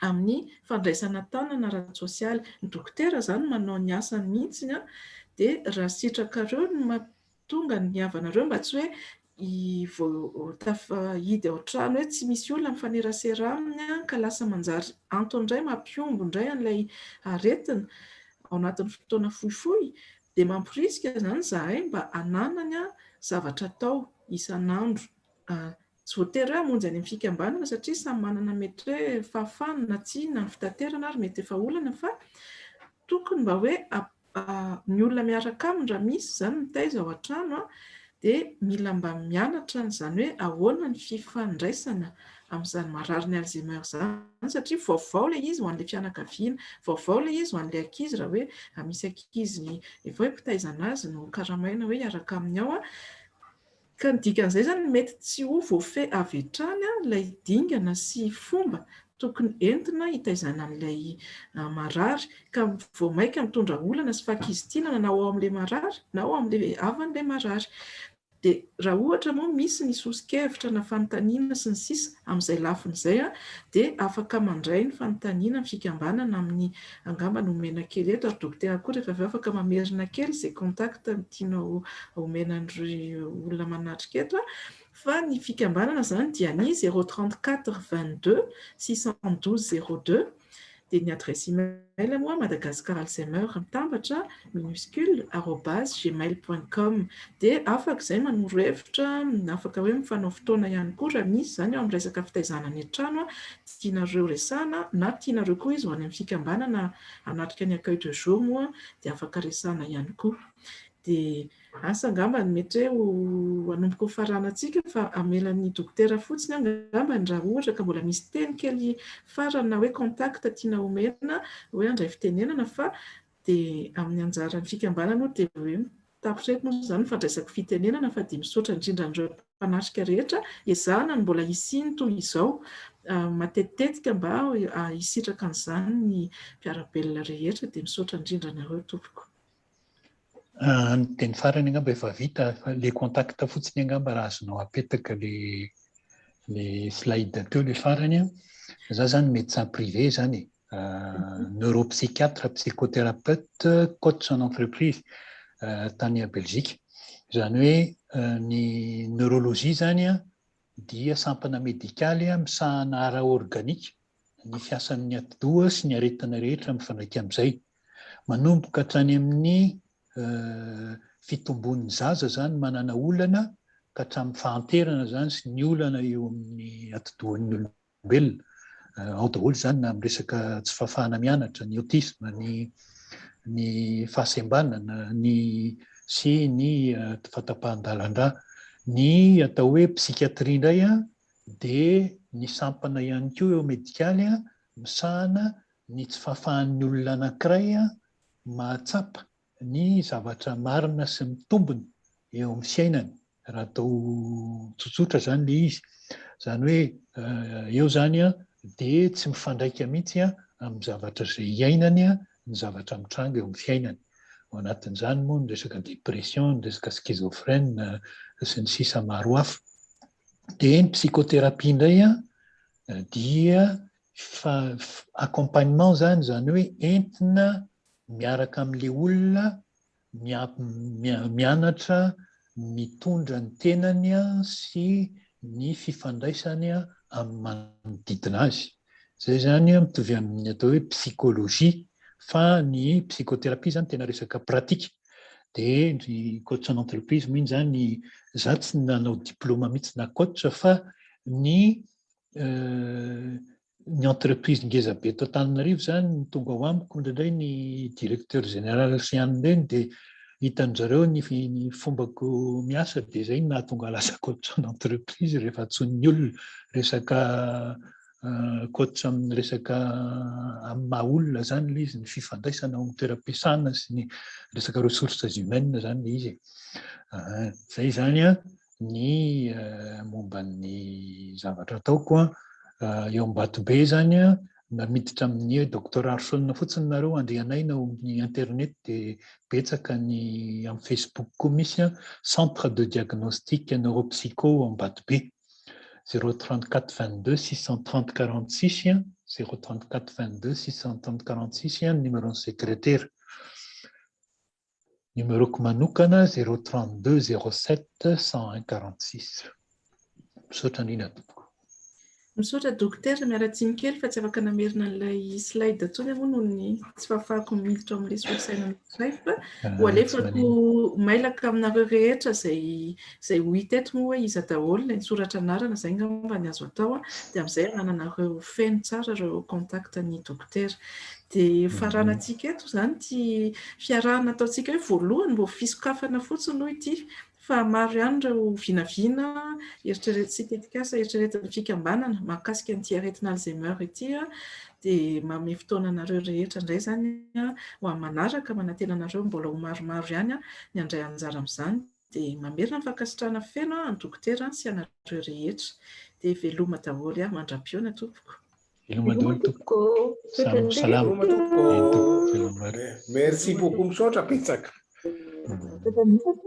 Speaker 1: amin'ny fandraisana tanana ara-tsosialy. Ny dokotera izany manao ny asany mihitsy, dia raha sitrakareo ny mahatonga ny havanareo mba tsy hoe hidy ao an-trano hoe tsy misy olona mifanerasera aminy, ka lasa manjary antony indray mampihombo indray an'ilay aretina ao anatin'ny fotoana fohifohy, dia mamporisika izany izahay mba hananany zavatra atao isan'andro. Tsy voatery hoe hamonjy any amin'ny fikambanana satria samy manana mety hoe fahafahana na tsia na ny fitaterana ary mety efa olana, fa tokony mba hoe ny olona miaraka aminy raha misy izany mitaiza ao an-trano dia mila mba mianatra an'izany hoe ahoana ny fifandraisana amin'izany marary ny Alzheimer izany, satria vaovao ilay izy ho an'ilay fianakaviana, vaovao ilay izy ho an'ilay ankizy raha hoe misy ankizy efa hoe mpitaizana azy no karamaina hoe hiaraka aminy ao. Ka ny dikan'izay izany mety tsy ho voafehy avy hatrany ilay dingana sy fomba tokony entina hitaizana an'ilay marary, ka vao mainka mitondra olana sy fahakizitinana na ho ao amin'ilay marary na ho amin'ilay havan'ilay marary. Dia raha ohatra moa misy ny soso-kevitra na fanontaniana sy ny sisa amin'izay lafiny izay, dia afaka mandray ny fanontaniana ny fikambanana amin'ny angamba no omena kely eto, ary dokotera koa rehefa avy eo afaka mamerina kely izay contact tianao omena an'ireo olona manatrika eto. Fa ny fikambanana izany dia ny 034 22 612 02, dia ny adresse email moa Madagascar Alzheimer mitambatra minuscule @gmail.com. Dia afaka izay manoro hevitra, afaka hoe mifanao fotoana ihany koa raha misy izany eo amin'ny resaka fitaizana any an-trano tianareo resahana, na tianareo koa izy ho any amin'ny fikambanana hanatrika ny accueil de jour moa dia afaka resahana ihany koa. Dia asa angamba ny mety hoe ho hanomboka ho faranantsika fa hamela ny dokotera fotsiny angamba raha ohatra ka mbola misy teny kely farany na hoe contact tiana omena hoe handray fitenenana, fa dia amin'ny anjaran'ny fikambanana dia hoe tapitra eto moa izany ny fandraisako fitenenana, fa dia misaotra indrindra an'ireo. mpanatrika rehetra, ezahana ny mbola hisiany toy izao matetitetika mba hisitraka an'izany ny mpiara-belona rehetra. Dia misaotra indrindra anareo tompoko.
Speaker 3: Ny teny farany angamba efa vita fa le contact fotsiny angamba raha azonao apetaka le slide teo le farany a. Za zany médecin privé zany e. Neuropsychiatre, psychothérapeute, coach en entreprise tany Belgique. Zany hoe ny neurologie zany a dia sampana medikaly misahana ara-organika ny fiasan'ny atidoha sy ny aretina rehetra mifandraika amin'izay. Manomboka hatrany amin'ny fitombon'ny zaza zany manana olana ka hatramin'ny fahanterana zany sy ny olana eo amin'ny atidohan'ny olombelona. Ao daholo zany na amin'ny resaka tsy fahafahana mianatra, ny autisme, ny fahasembanana, ny sy ny fahatapahan-dalan-drà. Ny atao hoe psychiatrie indray a dia ny sampana ihany koa eo medikaly a misahana ny tsy fahafahan'ny olona anankiray a mahatsapa ny zavatra marina sy mitombony eo amin'ny fiainany raha atao tsotsotra zany le izy. Zany hoe eo zany a dia tsy mifandraika mihitsy a amin'ny zavatra izay iainany a ny zavatra mitranga eo amin'ny fiainany. Ao anatin'izany moa ny resaka dépression, ny resaka schizophrène sy ny sisa maro hafa. Dia ny psychothérapie indray a dia fa accompagnement zany, zany hoe entina miaraka amin'le olona mianatra mitondra ny tenany a sy ny fifandraisany a amin'ny manodidina azy. Zay zany a mitovy amin'ny atao hoe psychologie, fa ny psychothérapie zany tena resaka pratique. Dia ny coach en entreprise moa iny zany, za tsy nanao diplôme mihitsy na coach, fa ny entreprise ngeza be eto Antananarivo zany ny tonga ao amiko indraindray, ny directeur général sy any ireny, dia hitan-jareo ny fombako miasa, dia zay no nahatonga lasa coach en entreprise. Rehefa antsoin'ny olona resaka coach amin'ny resaka amin'ny maha olona zany le izy, ny fifandraisana ao amin'ny toeram-piasana sy ny resaka ressources humaines zany le izy. Zay zany a ny momba ny zavatra ataoko a. Eo Ambatobe zany a, na miditra amin'ny docteur Arson fotsiny nareo, Andrianaina, ao amin'ny internet dia betsaka, ny amin'ny Facebook koa misy a, Centre de diagnostic neuropsycho Ambatobe. 034 22 630 46, 034 22 630 46 numéro ny secrétaire. Numéro-ko manokana 032 07 101 46. Misaotra indrindra tompoko.
Speaker 1: Misaotra dokotera, miara-tsiny kely fa tsy afaka namerina an'ilay slide intsony moa noho ny tsy fahafahako miditra ao amin'ilay solosaina anankiray, fa ho alefako mailaka aminareo rehetra izay ho hita eto moa hoe iza daholo ilay nisoratra anarana. Izay angamba ny azo atao a, dia amin'izay anananareo feno tsara ireo contact ny dokotera. Dia faranantsika eto izany ity fiarahana ataontsika hoe voalohany, mbo fisokafana fotsiny hoy ity, fa maro ihany ireo vinavina eritreretintsika, tetikasa eritreretin'ny fikambanana mahakasika an'ity aretina Alzheimer ity a. Dia manome fotoana anareo rehetra indray izany a ho amin'ny manaraka, manantena anareo mbola ho maromaro ihany a ny handray anjara amin'izany. Dia mamerina ny fankasitrahana feno a ny dokotera sy anareo rehetra. Dia veloma daholo a, mandra-pihaona tompoko.
Speaker 3: Veloma daholo tompoko. Samy salama.
Speaker 4: Veloma tompoko.
Speaker 3: Veloma.
Speaker 4: Merci beaucoup, misaotra betsaka.
Speaker 2: Misaotra tompoko.